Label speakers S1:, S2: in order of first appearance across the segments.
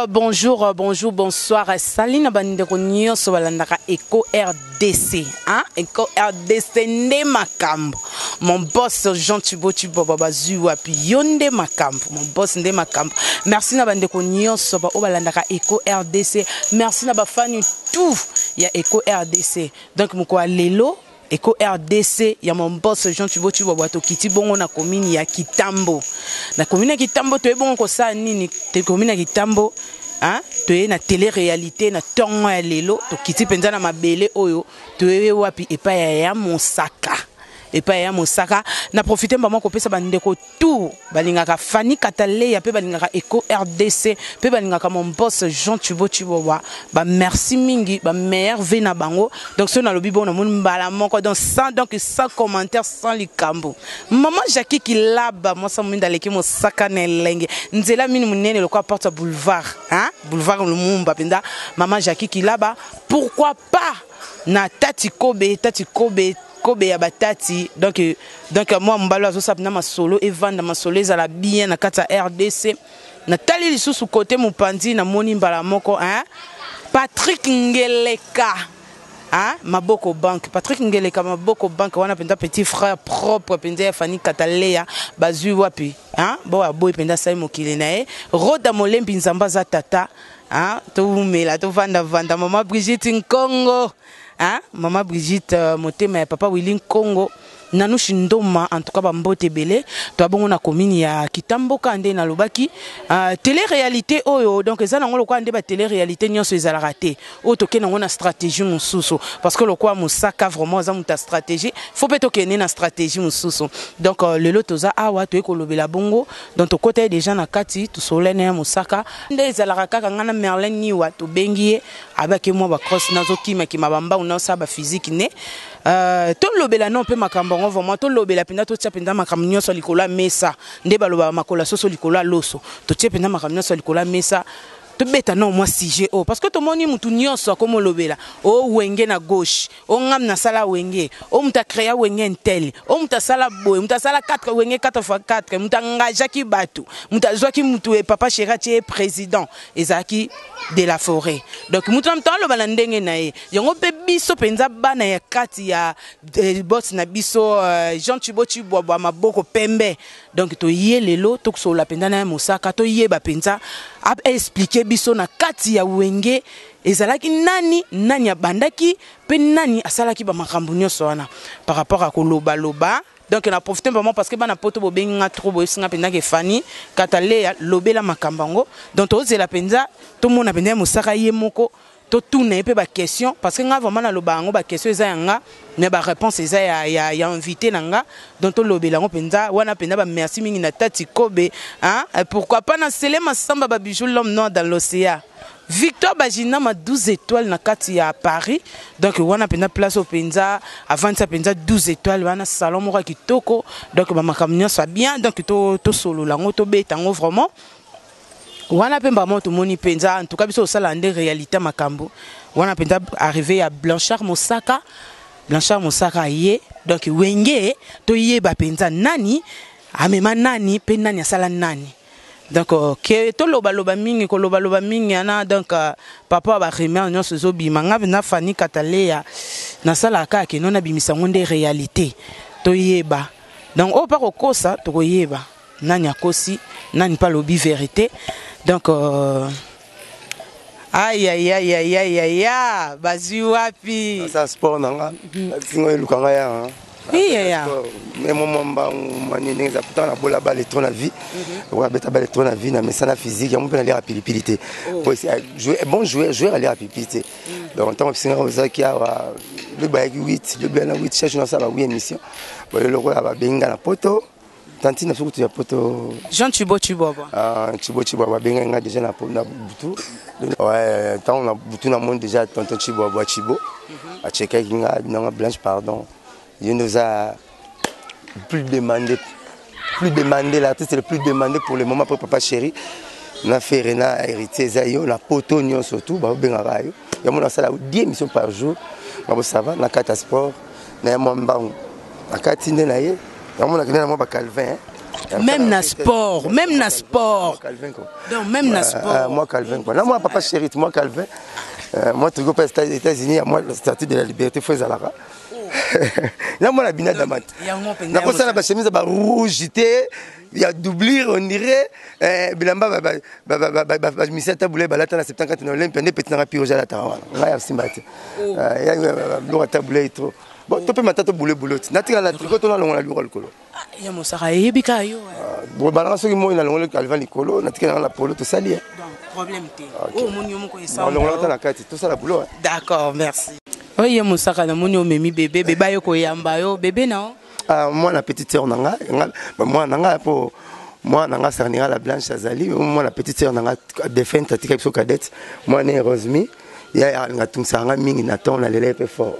S1: Bonjour, bonjour, bonsoir. Salut na bandeko nyonso balandaka Eco RDC. Hein? Eco RDC nde makambo. Mon boss Jean Thibaut Thibaut bazui wapi yo nde makambo. Mon boss nde makambo. Merci na bandeko nyonso ba balandaka Eco RDC. Merci na ba fans tout ya Eco RDC. Donc moko lelo Eco RDC ya mon boss Jean Thibaut Thibaut tokiti bongo na commune ya Kitambo. Na commune ya Kitambo toye bongo kosala nini? Te commune ya Kitambo, hein? Toye na télé-réalité na ntongo ya lelo, tokiti mpenza na mabele oyo toye wapi? Epai ya Mosaka. Epai ya Mosaka na profite mbama kopesa bandeko tout balingaka Fanny Kataleya mpe balingaka Eco RDC mpe balingaka mon boss Jean Thibaut Thibaut ba merci mingi, ba meilleurs vœux na bango. Donc soki nalobi bongo, namoni mbala moko, donc sans commentaire, sans likambo. Mama Jackie Kilaba, mwasa mominda aleki mosaka na elenge nzela mini monene lokola porte ya boulevard, hein? Boulevard Lumumba mpenza. Mama Jackie Kilaba, pourquoi pas na tati Kobe, tati Kobe, Kobe ya batati. Donc mwa mobali azosala mpena masolo evanda, masolo ezala bien na kati ya RDC. Natali lisusu kote mopanzi, namoni mbala moko, hein? Patrick Ngeleka, hein? Maboko Bank, Patrick Ngeleka Maboko Bank wana mpenza petit frère propre mpenza ya Fani Kataleya, bazwi wapi, hein? Bo aboyi mpenza asali mokili na ye. Roda Molembi, Nzambe aza tata, hein? Towumela, tovandavanda. Mama Brigitte Nkongo, hein? Mama Brigitte, motema ya papa Willi Nkongo, Nanushi Ndoma, en tout cas bambote ebele. Toya bongo na commune ya Kitamboka nde nalobaki, télé réalité oyo. Donc eza nango lokola nde batélé réalité nyonso ezalaka te. Oyo tokende yango na stratégie mosusu, parce que lokola Mosaka vraiment aza moto ya stratégie, faut mpe tokende na stratégie mosusu. Donc lelo toza awa, toye kolobela bongo. Donc tokota ye déjà na kati, tosolola na ye Mosaka nde ezalaka kaka ngai na Merlin Niwa. Tobengi ye, abaki mwa bacross, nazokimakima bambangu, naosala baphysique ne. Tolobela no mpe makambo yango vraiment, tolobela mpenza, totia mpenza makambo nyonso likolo ya mesa nde balobaka makolo ya soso likolo ya loso. Totie mpenza makambo nyonso likolo ya mesa, tobeta no mwa sujet oyo, parce que tomoni mutu nyonso akomolobela o Wenge na gauche, o ngam nasala Wenge, o mutu acréa Wenge ntel, o mutu asala boye, mutu asala 4 Wenge 4 fois 4, mutu angageaki bato, mutu azwaki mutu e papa chéri atie ye président, ezalaki de la forêt. Donc mutu na mutu aloba na ndenge na ye. Yango mpe biso mpenza bana ya kati ya boss na biso, Jean Thibaut Tshibwabwa maboko pembe. Donc toye lelo tokosolola mpenza na ye Mosaka, toyeba mpenza aexpliquer biso na kati ya Wenge ezalaki nani, nani abandaki mpe nani asalaki bamakambo nyonso wana par rapport à kolobaloba. Donc na profite vraiment parce que bana poto bobengi nga trop, boyebisinga mpenza ke Fani Kataleya lobela makambo yango. Donc tozela mpenza, tomona mpenza ye Mosaka ye moko, totuna ye mpe baquestion, parce que nga vraiment naloba yango, baquestion eza ya nga, mais baréponse eza ya invité na nga. Donc tolobela yango mpenza wana mpenza. Bamerci mingi na tati Kobe, hein? Pourquoi pas na Sele Masamba Babijou, l'homme noir dans l'océan, Victoire Bajinama 12 étoiles na kati ya Paris. Donc wana mpenza place oyo mpenza avandisa mpenza 12 étoiles wana, salon moko ya kitoko. Donc bamakambo nyonso ya bien. Donc tosolola yango, tobeta yango vraiment wana mpe mbamo tomoni mpenza. En tout cas biso tosala nde réalité makambo wana mpenza. Arrivé ya Blanchard Mosaka, Blanchard Mosaka ye. Donc Wenge, toyeba mpenza nani amema nani mpe nani asala nani. Donc ke tolobaloba mingi, kolobaloba mingi wana. Donc papa barumeur nyonso ezobima, nga mpenza Fani Kataleya nasalaka kaka keno nabimisa yango nde réalité, toyeba. Donc oyo mpa kokosa, tokoyeba nani akosi, nani mpe alobi vérité. Donc ayayayayayaya, bazwi wapi?
S2: Asala sport na nga, singo eluka nga ya.
S1: Iyaya.
S2: Me mwa mbangu mwa ndenge eza pourtant nabola bale trop na vie, oyo abeta bale trop na vie na mesana physique yango mpe naliaka pilipili te. Bon joueur, joueur aliaka pilipili te. Donc ntango bisinga ozalaki awa, lobi bayaki 8, lobi na 8, chaque jour nasala ba 8 émission. Boye lokola babengi nga na poto, tanti na biso kutu ya poto.
S1: Jean Thibaut Tshibwabwa.
S2: Thibaut Tshibwabwa abengai nga déjà na butu. Ntango na butu namoni déjà tonton Tshibwabwa Thibaut achekaki nga nanga: "Blanche, pardon, ye nde oza plus demandé, plus demandé, l'artiste le plus demandé pour le moment après papa chéri na Ferre na Héritier, eza yo na poto nyonso tu babengaka yo." Yango nasala 10 émissions par jour. Ngabo ça va na kati ya sport na ye, mwa mbangu na kati nde na ye. Yango nakende na mwa bacalvin.
S1: Même na sport, même na sport.
S2: Calvin quoi.
S1: Donc même na sport.
S2: Moi Calvin quoi. Na moi papa chéri, moi Calvin. Moi tricot pas États-Unis, moi la statue de la liberté faut ezalaka. Na mwana bina damate. Nakosala ba chemise ba rouge te ya doublure on dirait bilamba ba misia tabule balata na 74 na Olympia nde petit nanga pire alataka wana. Ngai ya simba te. Ya biloko tabule trop. Bon to pe mata to boule boule natikala na tricot to nalongola biloko likolo.
S1: Ya mosaka eyebi kaka yo.
S2: Balanga soki moi nalongoli Calvin likolo, natikala na polo tosali.
S1: Problème te. Oyo omoni yo moko
S2: esalongola ata na kati tosala boulot.
S1: D'accord, merci. Oyo ye mosaka namoni omemi bebe, bebe ayo koyamba yo, bebe na yo.
S2: Mwana petite sœur na nga, mwana na nga po mwana na nga Sarnira la Blanche azali, mwana petite sœur na nga défunte atika biso cadette, mwana Rosemi ya alinga tungisaka nga mingi na temps nalela ye mpe fort.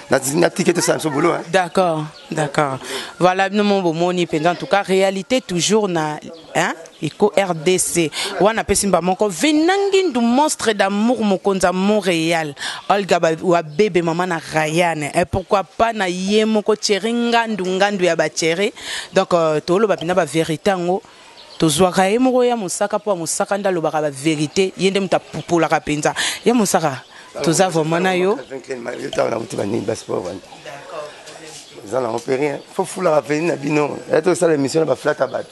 S2: Natiki tosala biso boulot.
S1: D'accord, d'accord. Voilà, bino mo bomoni mpenza, en tout cas réalité toujours na hein Eco RDC. Wana pesi mba moko Venangindu monstre d'amour mokonza Montréal. Olga wa bébé maman na Ryan. Et pourquoi pas na ye moko Thierry Ngandu Ngandu ya ba Thierry. Donc tolo ba pina ba vérité ngo. Tozwaka ye moko ya mosaka po mosaka nda lobaka ba vérité ye nde muta pupolaka penza. Ya mosaka toza vraiment na yo.
S2: Eza nango mpe rien. Faut fulaka peni na bino. Ya tosala émission na ba flata bato.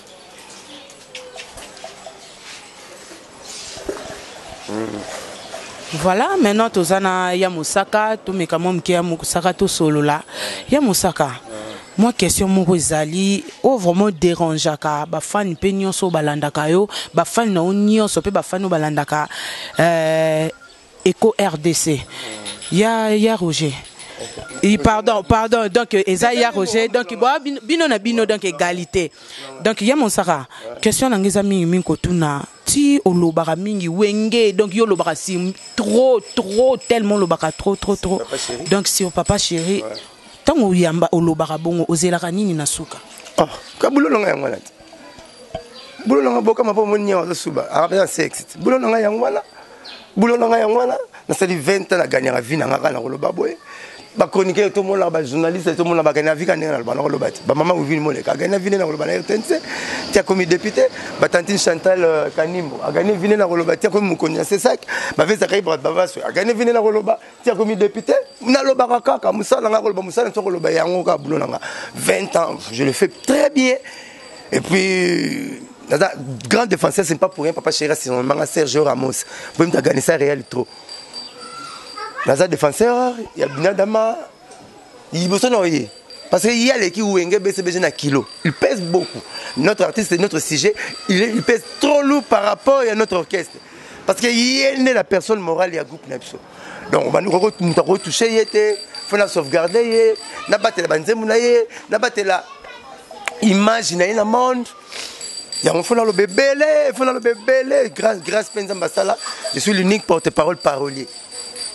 S1: Voilà, maintenant tozana ya mosaka, tomeka mwa moke ya mosaka tosolola. Ya mosaka, moi question moko ezali oyo vraiment dérangeaka bafani mpe nyonso oyo balandaka yo, bafani na yo nyonso mpe bafani oyo balandaka Eco RDC. Ya Roger. Pardon, pardon, donc eza ya Roger, donc bo bino na bino, donc égalité. Donc ya mosaka, question na ngeza mingi mingi kotuna ti olobaka mingi wenge, donc yo olobaka si trop trop tellement olobaka trop trop trop. Donc sur papa chéri, tango yamba olobaka bongo ozelaka nini na suka?
S2: Oh, ka bulo nanga yango wana. Bulo nanga boka mapo moni nyawa suba, arabia sexe. Bulo nanga yango wana. Bulo nanga yango wana, nasali 20 ans na gagnera vie nanga kana koloba boye. Ba chroniqueur to mona ba journaliste to mona ba gagnera vie kana na loba na koloba ti. Ba mama Wivine Moleka gagnera vie na koloba na RTNC, ti akomi député, ba tantine Chantal Kanimbo a gagné vie na koloba ti akomi mokonzi ya CSAC, ba veza kai ba baso a gagné vie na koloba ti akomi député, na loba kaka musala nga koloba musala to koloba yango ka bulo nanga 20 ans, je le fais très bien. Et puis grand défenseur, c'est pas pour rien papa chéri c'est manga Sergio Ramos. Vous pouvez gagner ça réel trop. Naza défenseur, il y a Binadama, il bosse non parce qu'il y a l'équipe Wenge BCBG na kilo. Il pèse beaucoup. Notre artiste, notre sujet, il pèse trop lourd par rapport à notre orchestre. Parce qu'il y a la personne morale, il y a groupe Nepso. Donc on va nous retoucher, il faut la sauvegarder, na battre la banzemou na ye, na battre la image na ye na monde. Il y a un fond dans le bébé, fond dans le bébé, grâce, grâce Penza Masala, je suis l'unique porte-parole parolier.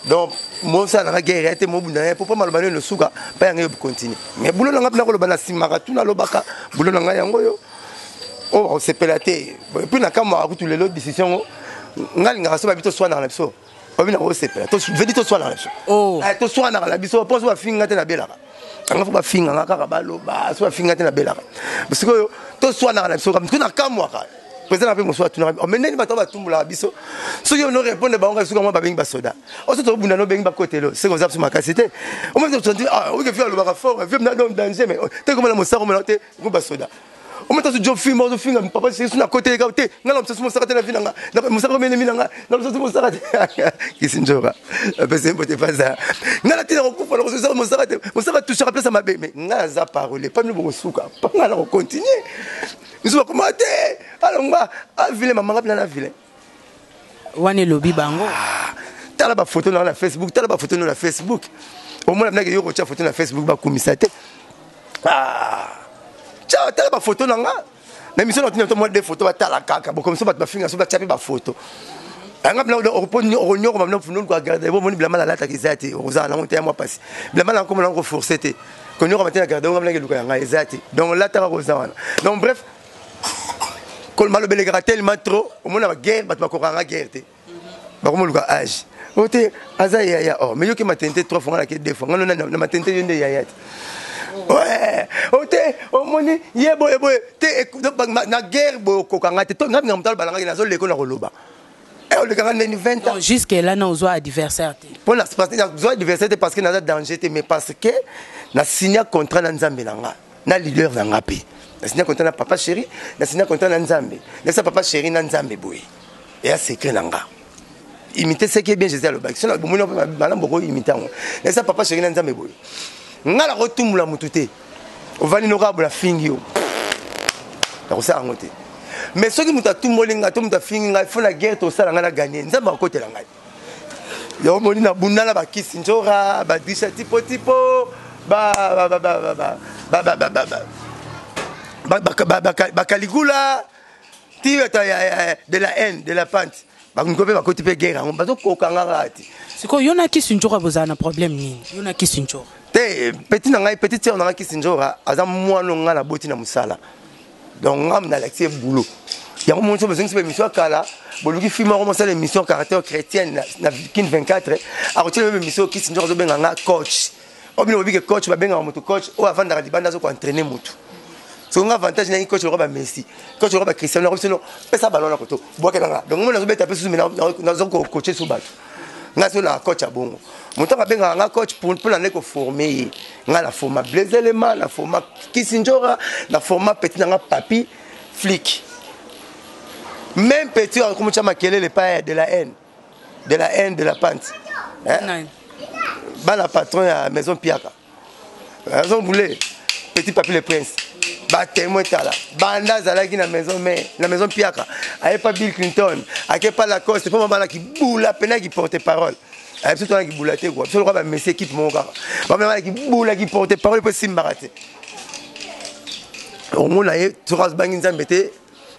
S2: Donc, moi, ça n'a guerre, moi, pourquoi malobane le souka, pas un continue. Mais boulot n'a pas le simara, tout n'a lobaka, boulot n'a yango yo. Oh, on s'est pélaté. Et puis, n'a qu'à moi, tous les autres décisions, n'a l'ingration, pas plutôt soin dans l'abso. Pas bien, on s'est pélaté. Veux dire, toi, soin dans l'abso.
S1: Oh.
S2: Ah, toi, soin dans l'abso, pense à finga, t'es la belle. Anga faut pas finga, nga kaka baloba, soit finga, t'es la belle. Parce que, toi, soin dans l'abso, comme tu n'as qu'à moi, quoi. Président a fait tout mais nani bato batumbola biso soki ono répondre bango kaka soki babengi basoda oso tobunda no bengi bakotelo c'est comme ça sur ma capacité au moins tu dis ah oui que vieux alobaka fort vieux na donc danger mais te comme na mosaka mona te ko basoda au moins tu job film ozo finga papa c'est sur côté ka te nga na mosaka mosaka te na vie nanga na mosaka mene mina nga na mosaka mosaka te kisinjora pese mbote faza nga na tina kokufa na kosusa mosaka te mosaka touchera place mabe mais nga za parole pas mieux bosuka pas nga na ko continuer. Nous sommes comment alors moi a vilain maman nga na vilain.
S1: Wana elobi bango.
S2: Ah, tala ba photo na Facebook, tala ba photo na Facebook. Au moins na yo ko photo na Facebook ba kumisa te. Ah. Tcha tala ba photo na nga. Na mission na tina moi deux photos ba tala kaka. Bon comme ça ba ba finga so ba tchape ba photo. Anga bla o ko ni o nyoko ba na funo ko garder bo moni blama la lata kizati oza na monte moi passe. Blama na ko na ko forcer te. Ko nyoko ba tina garder o ngam luka nga ezati. Donc la tala ko za wana. Donc bref kol malo belegaka tellement trop au moins la guerre bato bakokanga guerre te. Bakoma luka âge. Ote aza yaya oh mais yoki maternité 3 fois ngana ke 2 fois ngana na maternité yo nde yaya te. Ouais, ote au Omoni ye boye boye te na guerre boye okoka ngai te. To ngai moto alobala ngai nazoleko na koloba. Eh, oleka ngai ndeni 20 ans.
S1: Jusque là na ozwa adversaire te.
S2: Mpo na nazwa adversaire te parce que naza danger te, mais parce que na signa contrat na Nzambe na nga, na leader na nga mpe. Na signa contrat na papa chéri, na signa contrat na Nzambe. Nasa papa chéri na Nzambe boye. Eya secret na nga. Imiter ce qui est bien, Jésus alobaki. Soki bomoni malamu boko imiter yango. Nasa papa chéri na Nzambe boye. Nga nakotumula motu te. Ovandi noka bola fingi yo. Nakosala yango te. Mais soki moto atumboli ngai to moto afingi ngai, fo na guerre tosala ngai na gagner. Nzambe akotela ngai. Yango moni na bunda na bakisi nzora, badisha tipo tipo, ba ba ba ba ba ba ba ba ba ba ba ba Caligula ti de la haine de la pente. Bakongo mpe bakoti mpe guerre yango bazokoka nga kaka te.
S1: Sikoyo yo na Kisi Nzora bozala na problème nini? Yo na Kisi Nzora?
S2: Te, petit na ngai, petite sœur na ngai Kisi Nzora aza mwana ngai naboti na mosala. Donc ngai nalakisi ye boulot. Yango moni so bozongisi ba émission ya kala, boluki film moko mosala émission caractère chrétienne na Kin 24, akotiela mpe émission Kisi Nzora azobenga nga coach. Oyo bino boyebi ke coach babengaka moto coach oyo avandaka libanda azo ko entraîner moto. Soki nga avantage nangi coach lokola ba Messi, coach lokola ba Cristiano, nakobi sono pesa ballon na koto, bwakela nga. Donc moi nazobeta pe susu mais nazo ko coacher su bato. Nga so na coach ya bongo. Moto abengaka nga coach pour pour na ko former ye. Nga na forma Blaise Elema, na forma Kisinjora, na forma petit na nga Papi Flick. Même petit akomi makelele pa de la haine. De la haine de la pente. Hein? Bana patron ya maison Piaka. Maison Boulet, petit papi le prince. Ba témoin tala. Banda azalaki na maison mais na maison Piaka. Aye pa Bill Clinton, ake pa Lacoste, po mabala ki boula pena ki porte parole. Aye biso tona ki boula te quoi. Biso lokola ba messie équipe moko kaka. Ba mabala ki boula ki porte parole po simbaka te. Omona ye soki azobangi Nzambe te,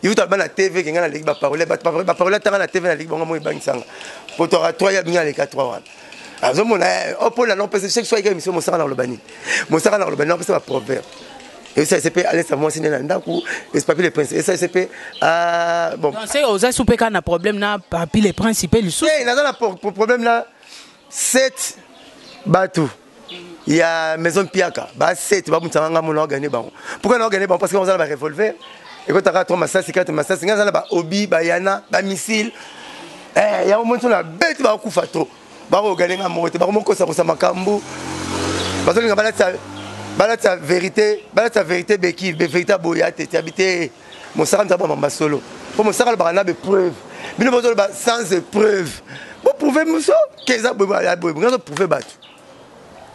S2: yuta aloba na TV ke ngai naleki baparole, baparole atanga na TV naleki bango, moi ebangisanga po toka 3 ya binga aleka 3 wana azomona opona non pesa chaque fois eka émission mosaka na koloba nini, mosaka na koloba nini, opesa baproverbe esalise mpe alesa mwasi nde na ndako, papi le prince esalise mpe bon.
S1: Oza su mpe kaka na problème na papi le prince mpe lisusu?
S2: Naza na problème na 7 bato ya maison Piaka, ba 7 bamutisanga nga mona ogane bango. Pourquoi na ogane bango? Parce que oza na ba revolver ekotaka 3 masasi, 4 masasi, nga aza na ba obi bayana ba missile yango moni so na beti bakokufa trop, bakogane nga moko te, bakomokosakosa makambo, bazolinga balatisa vérité, balatisa vérité beki vérité aboya te tiabi te. Mosaka nzambe bamamba solo mpo mosaka alobaka na bepreuve, bino bozoloba sans épreuve. Boprouve moso ke eza boye boye, nga azoprouve bato.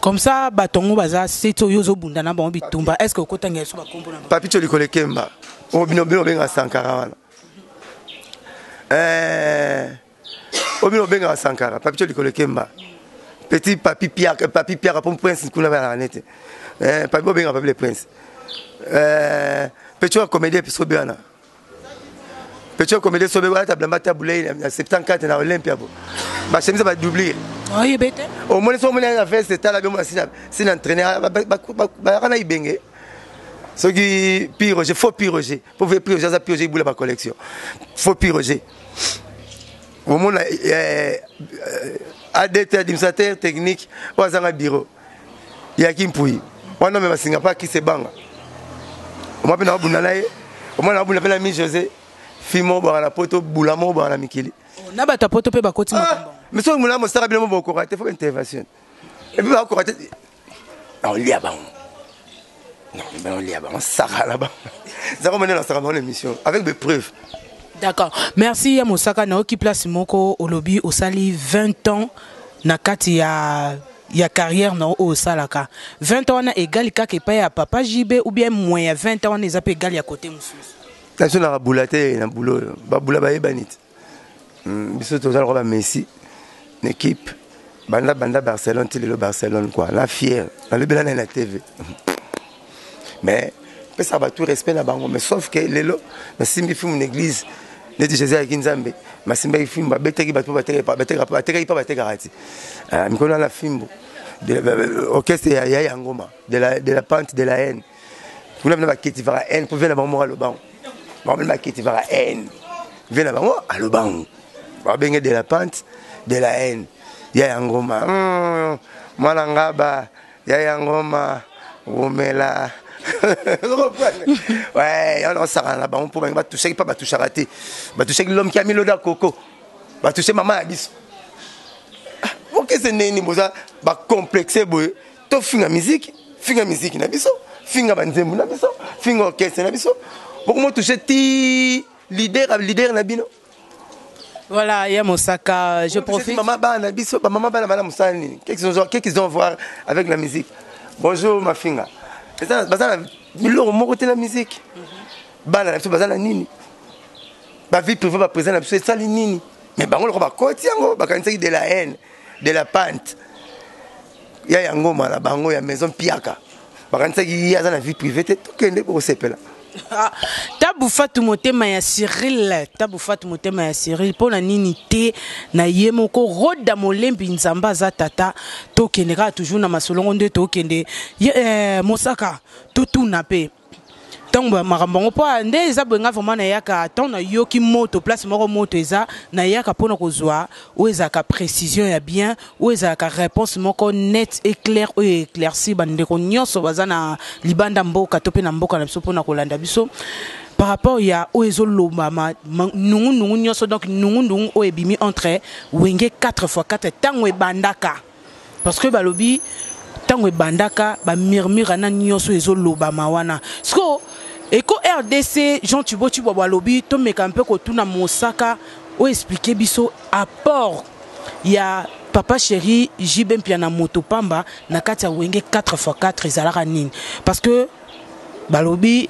S1: Comme ça bato yango baza seti oyo ozobunda na bango bitumba, est ce que okotanga so bakombo na
S2: Papi Tolikolo Ekemba oyo bino bino obengaka Sankara wana, oyo bino obengaka Sankara, Papi Tolikolo Ekemba, petit Papi Piaka, Papi Piaka po prince kuna balaka nete Papi bobengaka Papi le prince, petit ya comédie sobe wana, petit ya comédie sobe wana, tablamba tabulei na 74 na Olympia bo bachemise badoublire.
S1: Oyebi te.
S2: Omoni so omoni na veste, tala bino sina entraîner bayaka na ibenge soki pi Roger, faux pi Roger, po ve pi Roger aza pi Roger ibula bacollection, faux pi Roger. Omona ADT, administrateur technique oyo azanga bureau yaki mpui wana, me basinga mpe akisi ebanga omwa mpe naobunda na ye, omwa naobunda mpe na mi José fi moko bwaka na poto, bula moko bwaka na mikili.
S1: Na bato ya poto mpe bakoti makambo.
S2: Mais soki mona mosaka bino mo bokoka te, fo intervention et puis bakoka te, naolia bango, naolia bango, saka na bango zako mone nasaka bango na émission avec des preuves.
S1: D'accord, merci ya mosaka. Naoki place moko olobi osali 20 ans na kati ya carrière na oyo osalaka. 20 ans wana egali kaka epai ya papa JB ou bien moins ya 20 ans wana eza mpe egali ya kote mosusu?
S2: Biso naka bula te na bulo oyo, babula bayebani te. Biso toza lokola bamessi na équipe banda banda Barcelone ti lelo Barcelone quoi, na fier nalobela naye na TV, mais pesaka bato respect na bango. Mais sauf que lelo nasimbi filme na église neti Jésus ayaki Nzambe, masimbaki fimbo, babetaki bato, batekaki mpa batekaka ti mikolo wana fimbo orchestre ya yangoma de la pente de la haine kuna bina baketivaka haine mpo vie na bango moko alobango, bango bina baketivaka haine, vie na bango alobango, babenge de la pente de la haine ya yangoma. Mwana ngaba ya yangoma wumela. Ouais, on osakana na bango mpo bango batushaki mpa batushaka te, batushaki l'homme qui a mis l'eau dans coco, batushe mama ya biso. Okese ndenge nini boza bacomplexe boye? Tofinga musique, finga musique na biso, finga banzembo na biso, finga orchestre na biso, bokomotushe ti leader, leader na bino.
S1: Voilà, ya Mosaka, je profite.
S2: Maman bana biso, ba maman bana bana musala nini? Qu'est-ce qu'ils ont à voir avec la musique? Bonjour Mafinga. Baza baza biloko moko te na musique. Bana na biso baza na nini? Ba vie privée ba président na biso esali nini? Mais bango loko bakoti yango, bakanisaki de la haine, de la pente. Ya yango mala bango ya maison piaka. Bakanisaki ye aza na vie privée te, tokende bokosepela.
S1: Ah, Tabu Fatu motema ya Cyril, Tabu Fatu motema ya Cyril, mpona nini te na ye moko Roda Molembi, Nzambe aza tata, tokende kaka toujours na masolongo nde tokende. Mosaka, totuna mpe ntango makambo yango mpo nde eza boye. Nga vraiment nayaka ntango nayoki moto place moko, moto eza, nayaka mpona kozwa oyo ezalaka précision ya bien, oyo ezalaka réponse moko net et clair, oyo éclairci bandeko nyonso baza na libanda mboka to mpe na mboka na biso mpona kolanda biso par rapport ya oyo ezolobama nungunungu nyonso. Donc nungunungu oyo ebimi entre Wenge 4 x 4 ntango ebandaka, parce que balobi ntango ebandaka bamurmure na nyonso ezolobama wana. Siko Eko RDC, Jean Tubo Tshibwabwa alobi tomeka mpe kotuna Mosaka oyo explique biso apport ya Papa Chéri JB Mpiana moto pamba na kati ya Wenge 4 x 4 ezalaka nini, parce que balobi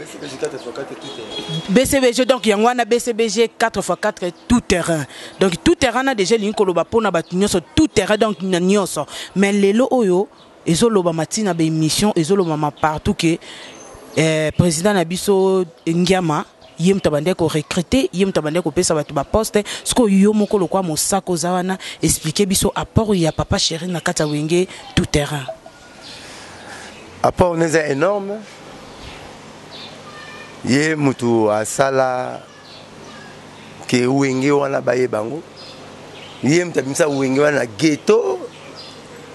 S1: BCBG, donc yango wana BCBG 4 x 4 tout terrain. Donc tout terrain na déjà elingi koloba mpona bato nyonso, tout terrain, donc na nyonso. Mais lelo oyo ezolobama ntina baémission, ezolobama partout ke président na biso Ngiama, ye moto abandaki korecruter, ye moto abandaki kopesa bato baposte. Sikoyo yo moko lokwa Mosaka oza wana, explique biso apport ya Papa Chéri na kati ya Wenge tout terrain.
S2: Apport eza énorme. Ye moto asala ke Wenge wana bayeba yango. Ye moto abimisa Wenge wana na ghetto.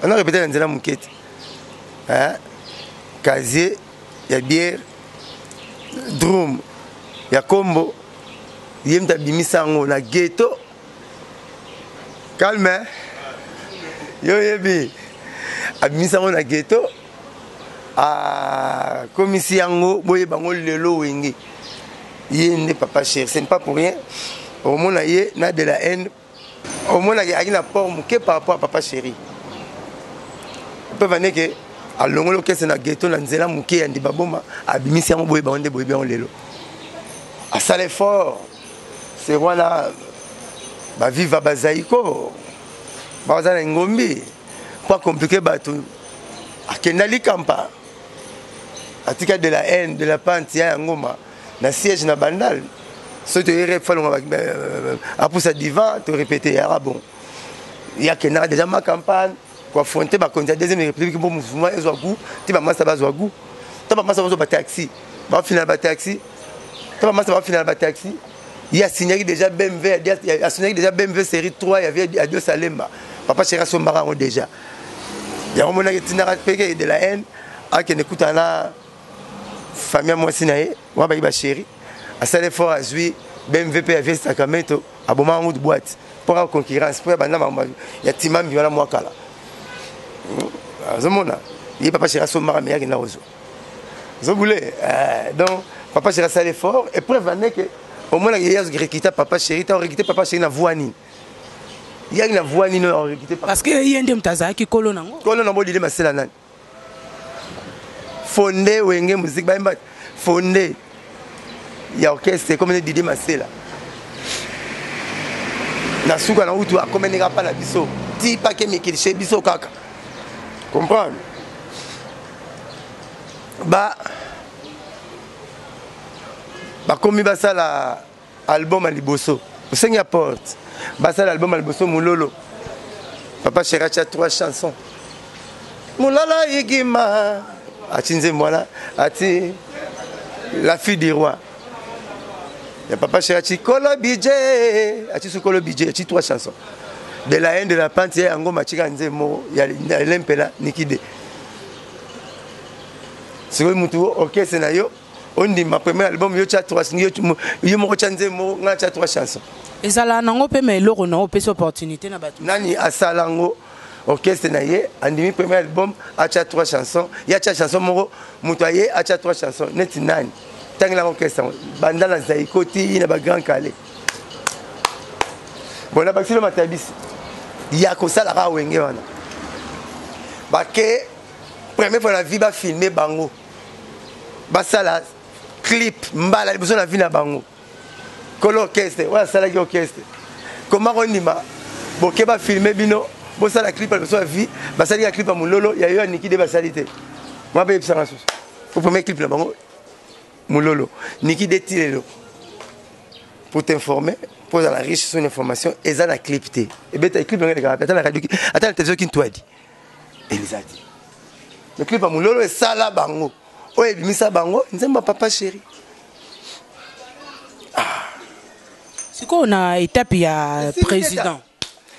S2: Ana répété na nzela moke te, casier ya bière, drum ya kombo. Ye moto abimisa yango na ghetto. Calme, yo oyebi, abimisa yango na ghetto, akomisi yango boyeba yango lelo Wenge. Ye nde Papa Chéri, ce n'est pas pour rien. Omona ye na de la haine, omonaki ayaki na port moke par rapport à Papa Chéri. Mpe vandeke alongoli okese na ghetto na nzela moke ya Ndibaboma, abimisi yango boyeba yango nde boyebi yango lelo. Asala effort, c'est wana baviva bazaiko baza na ngombi po acompliquer bato. Akenda likampa, atika de la haine, de la pente ya ngoma na siège na Bandal. Soki toye falonga apusa divan, torépété yaka bon. Ye akendaka déjà ma campagne koaffronter bakonzi ya deuxième république mpo mouvement ezwa goût ti bamasa bazwa goût. To bamasa bazwa bataxi, bafinala bataxi, to bamasa bafinala bataxi. Ye asignaki déjà BMW, asignaki déjà BMW série 3 ya vie ya Dieu Salemba. Papa Chéri asombaka yango déjà. Yango monaki etindaka peke de la haine akende kutana na famille ya mwasi na ye wana baki bachéri. Asala effort, azwi BMW mpe ya vie Sacramento, aboma yango boîte mpo kaka concurrence, mpo ya banda makambo ya timambi wana mwa kala. Azomona ye Papa Chéri asombaka, me akenda kozwa ozobule. Donc Papa Chéri asala effort. Épreuve aneke omonaka ye azorecruter Papa Chéri. Ta orecruter Papa Chéri na voix nini? Yaki na voix nini orecruter?
S1: Parce que ye nde moto azalaki kolo nango.
S2: Kolo nango lile masela nani fonde Wenge musique bayemba fonde ya orchestre ekomi nde Didi Masela na suka na utu akomeneka mpa na biso ti pake mikili chez biso kaka comprendre ba bakomi basala album ya liboso, osengi ya porte, basala album ya liboso Mololo. Papa Chéri atia trois chansons: Mololo Igima, ati nzembo wana, ati La fille du roi ya Papa Chéri, ati Kolo Budget, ati su Kolo Budget, ati trois chansons. De la haine, de la pente ya yango matika nzembo ya lempela nikide. Sikoyo mutu orchestre na yo ondima premier album yo tya trois, yo moko tya nzembo, ngai tya trois chansons.
S1: Ezala nango mpe ma eloko na opesi opportunité na bato.
S2: Nani asala yango? Orchestre na ye andimi premier album atya trois chansons, ye atya chanson moko, moto aye atya trois chansons neti nani? Tangelanga orchestre yango banda na Zaiko ti na ba Grand Calais. Bon, na bakisilo matabisi ya kosalaka wenge wana bake première fois na vie bafilme bango, basala clip mbala liboso na vie na bango. Kolo orchestre oyo asalaki orchestre koma kondima boke bafilme bino bosala clip ya liboso ya vie, basali ya clip ya mololo ya yo ya Niki de basali te. Mwa mpe yebisanga susu po premier clip na bango mololo Niki de ti lelo. Pour t'informer, pour ozala riche sur une information, eza na clip te, ebeta clip yango elekaka ata na radio, ata na télévision Kintwadi eza te. Le clip ya mololo esala bango oyo ebimisa bango nzembo ya Papa Chéri.
S1: Sikoyo na étape ya président,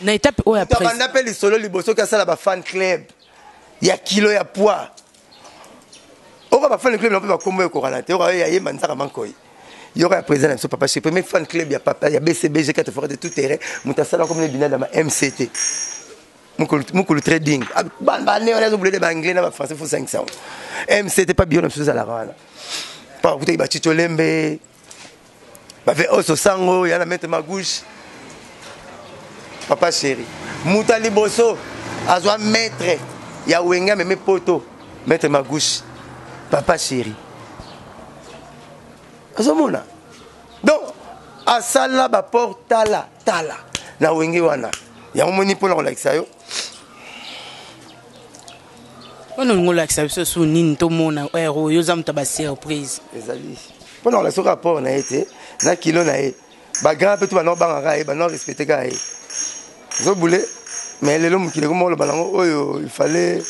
S1: na étape oyo ya
S2: président mpe lisolo liboso oki asala ba fan club ya kilo ya poids, oka ba fan club na mpe bakombo ekokana te. Oka oyo yayemba nzaka mankoi, yoka ya président na biso Papa Chéri, premier fan club ya papa ya BCBG 4 fois de tout terrain, moto asala komona binada ma MCT mokolo trading bane wana azobulele baanglais na bafrançais, fo 500 MCT pa biyo na biso ezalaka wana pa bakutaki bachicho lembe bave oso sango ya na maître Magouche. Papa Chéri moto ya liboso azwa maître ya wenge ameme poto, maître Magouche, Papa Chéri azomona. Donc asala baport tala tala na wenge wana yango moni mpona kolakisa yo.
S1: Mpona olingi olakisa biso su nini? Tomona ere oyo oza moto ya basurprise.
S2: Ezali mpona kolakisa soki apport na ye te na kilo na ye, bagrand mpe to bana obangaka ye, bana respecte kaka ye ezobule. Mais lelo mokili ekoma oloba nango oyo ifale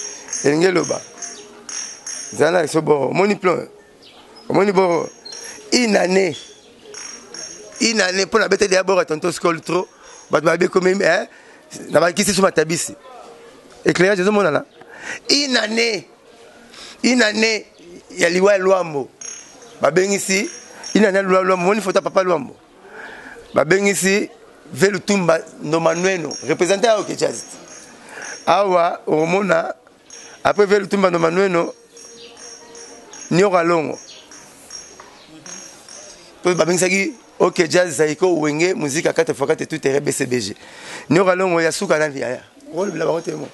S2: elingi eloba ezala na biso boro. Omoni plan, omoni boro une année, une année mpona beteli ya boro ya tonto scol trop bato babi ekomi na bakisi so matabisi éclairage ezomonana. Une année, une année ya liwa ya Lwambo, babengisi une année ya liwa ya Lwambo. Omoni foto ya papa Lwambo, babengisi ve Lutumba Ndomanueno représente ya OK Jazz awa. Okomona après ve Lutumba Ndomanueno nioka longo mpo babengisaki OK Jazz, Zaiko, Wenge Musique ya 4 x 4 tout terrain, BCBG, nioka longo ya suka na yaya olobela bango te mo.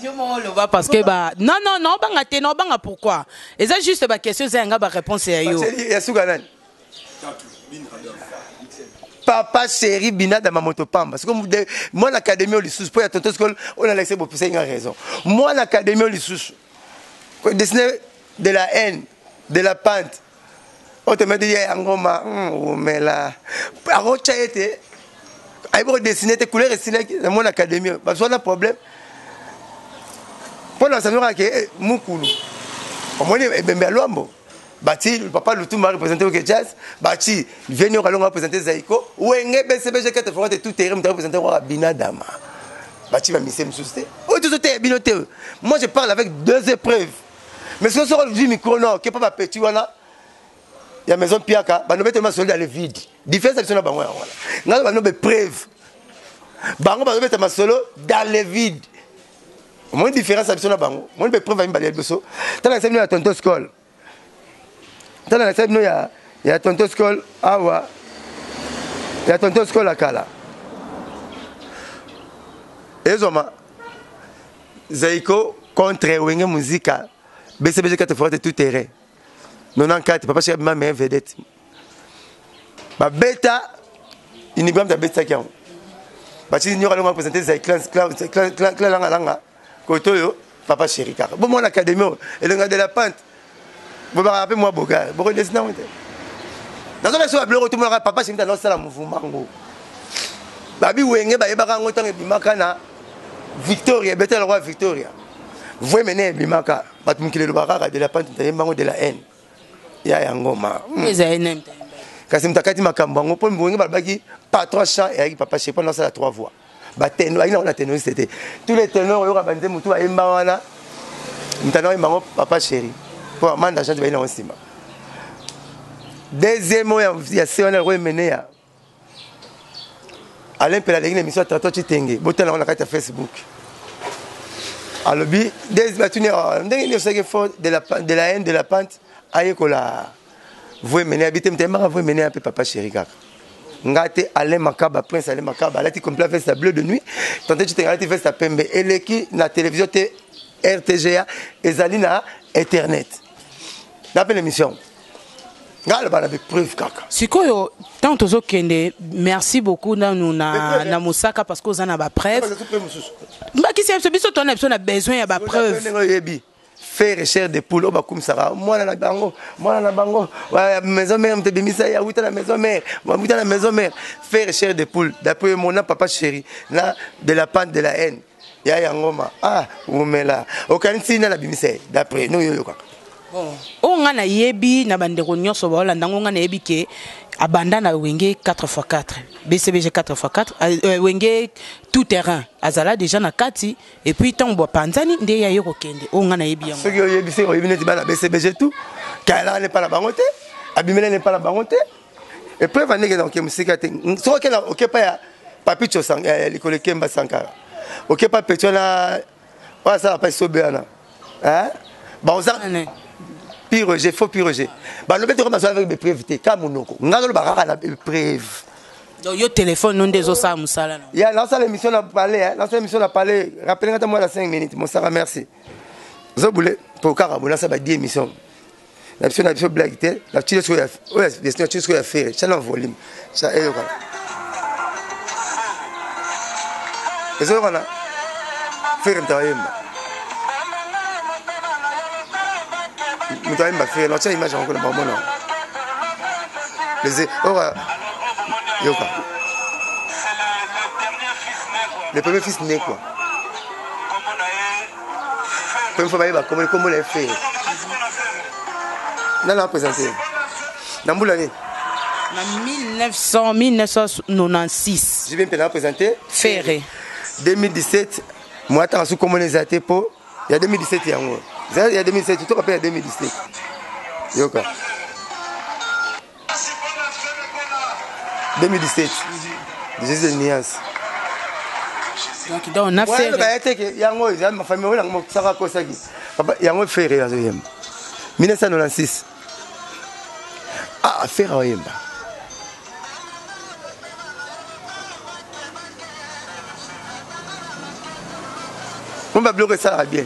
S1: Yo moko oloba parce que ba non non non, obanga te, non obanga pourquoi? Eza juste baquestion, eza yanga baréponse ya yo.
S2: Ya suka nani? Papa Chéri Binadama moto pamba. Siko mwana académie oyo lisusu mpo ya tonto sikolo oyo nalakisa bopesaki nga raison. Mwana académie oyo lisusu dessiner de la haine de la pente oyo tometi ye yango ma omela akotya ye te, ayebi kodessine te, couleur esilaki na mwana académie oyo bazwa na problème mpo na sanokaka ke mukulu. Omoni ebembe ya Lwambo, bati papa Lutumba représente OK Jazz, bati veni okalonga représente Zaiko, Wenge BCBG 4 fois tout terrain, moto représente waka Binadama, bati bamise mosusu te oyo tozoteya bino te. Moi je parle avec deux épreuves, mais soki soko ozwi micro no ke mpo bapeti wana ya maison piaka bando betema masolo dans le vide. Différence ya biso na bango yango wana. Ngai bando bepreuve, bango bazobeta masolo dans le vide. Omoni différence ya biso na bango, omoni bepreuve ya mibale ya liboso. Tala na bino ya tonto scol, tala na bino ya tonto scol awa, ya tonto scol ya kala ezwama Zaiko contre Wenge Muzika BCBG 4 fois tout terrain 94. Papa Chéri abima meilleure vedette, babeta Unigram, abetisaki yango, batindi nyoka longo représente Clan Langalanga kote oyo Papa Chéri kaka bo mwana académie oyo elenga de la pente bobaka mpe mwa bogare bokodesi nango te. Nazoba so babiloko tomonaka Papa Chéri tana osala mouvement ngo babi Wenge bayebaka yango ntango ebimaka na Victoria, ebetela lokwa Victoria voi mene ebimaka bato mokili elobaka kaka de la pente tayembango de la haine ya yango ma. Kasi moto akati makambo yango mpo Wenge balobaki patron chant eyaki Papa Chéri mpo nasala trois voix, baténor ayaki nango na ténoriste te. Tous les ténors oyoka banzembo tu bayemba wana, moto ana oyemba yango Papa Chéri. Mpo manda chante bayi nango nsima. Deuxième oyo ya se wana yango emeneya Alain Mpela aleki na émission ya Tonton Chitenge, botala yango na kati ya Facebook. Alobi batuni ah, ndenge nini osalaki fort de la, de la haine de la pente ayekola voix emeneya bi te moto ayembaka voix emeneya mpe papa chéri kaka nga te. Alain Makaba, prince Alain Makaba alati complet veste ya bleu de nuit, Tonton Chitenge alati veste ya pembe. Eleki na télévision te, RTGA ezali na internet na mpe l'émission nga aloba na bepreuve kaka.
S1: Sikoyo ntango tozokende, merci beaucoup nanu na mosaka parce que oza na bapreuve. Mbakisi ya biso, biso toza na biso na besoin ya bapreuve.
S2: Ndenge oyebi Ferre chair de poule oyo bakumisaka mwana na bango, mwana na bango maison mère, moto ebimisa ye awuta na maison mère, awuta na maison mère. Ferre chair de poule d'après mon na papa chéri na de la pente de la haine ya yangoma. Ah, wumela, okanisi nani abimisa ye d'après no yo yokaka?
S1: Bon, oyo ngai nayebi na bandeko nyonso baolanda yango, ngai nayebi ke abanda na Wenge 4x4, BCBG 4x4, Wenge tout terrain, azala déjà na kati. Et puis ntango bapanzani nde ya ye kokende. Oyo ngai nayebi yango.
S2: Soki oyebi, soki oyebi neti bana BCBG tout kayalaka ne mpa na bango te, abimela ne mpa na bango te. Epreuve andenge na oke mosika te, soki okenda okepa ya Papicho likolo ekemba Sankara, okepa petio na oyo asala pa esobe wana baoza piroger, faux piroger, balobi te bazwa avec bepreuve te ka monoko. Nga naloba kaka na bepreuve.
S1: Donc yo téléphone no nde ezosala mosala na
S2: ya nasala émission na palais, nasala émission na palais. Rappele nga ta mwa na 5 minutes, mosaka. Merci, ozobule po kaka bo nasala ba 10 émission na biso, na biso blague te. Natili sikoyo oyo, natili sikoyo ya Ferre. Tya na volume, tya eyokana, ezoyokana. Ferre moto ayemba, moto ayemba Ferre. Natya image yango kuna, bamona les oyo. Yoka, le premier fils né quoi, première fois bayeba kombo na ye Ferre. Nana présente na mbula nini?
S1: Na 1900, 1996.
S2: JB mpe na présente
S1: Ferre.
S2: 2017 mwa ntango soki komona eza te mpo ya 2017 yango ya 2017, toka mpe ya 2017. Yoka, 2017, Jésus de nuance.
S1: Donc na Ferre
S2: baya te ke yango eza mafamille oyo nango mosaka akosaki papa yango. Ferre azoyemba 1996. Ah, Ferre aoyemba mo babiloko esalaka bien.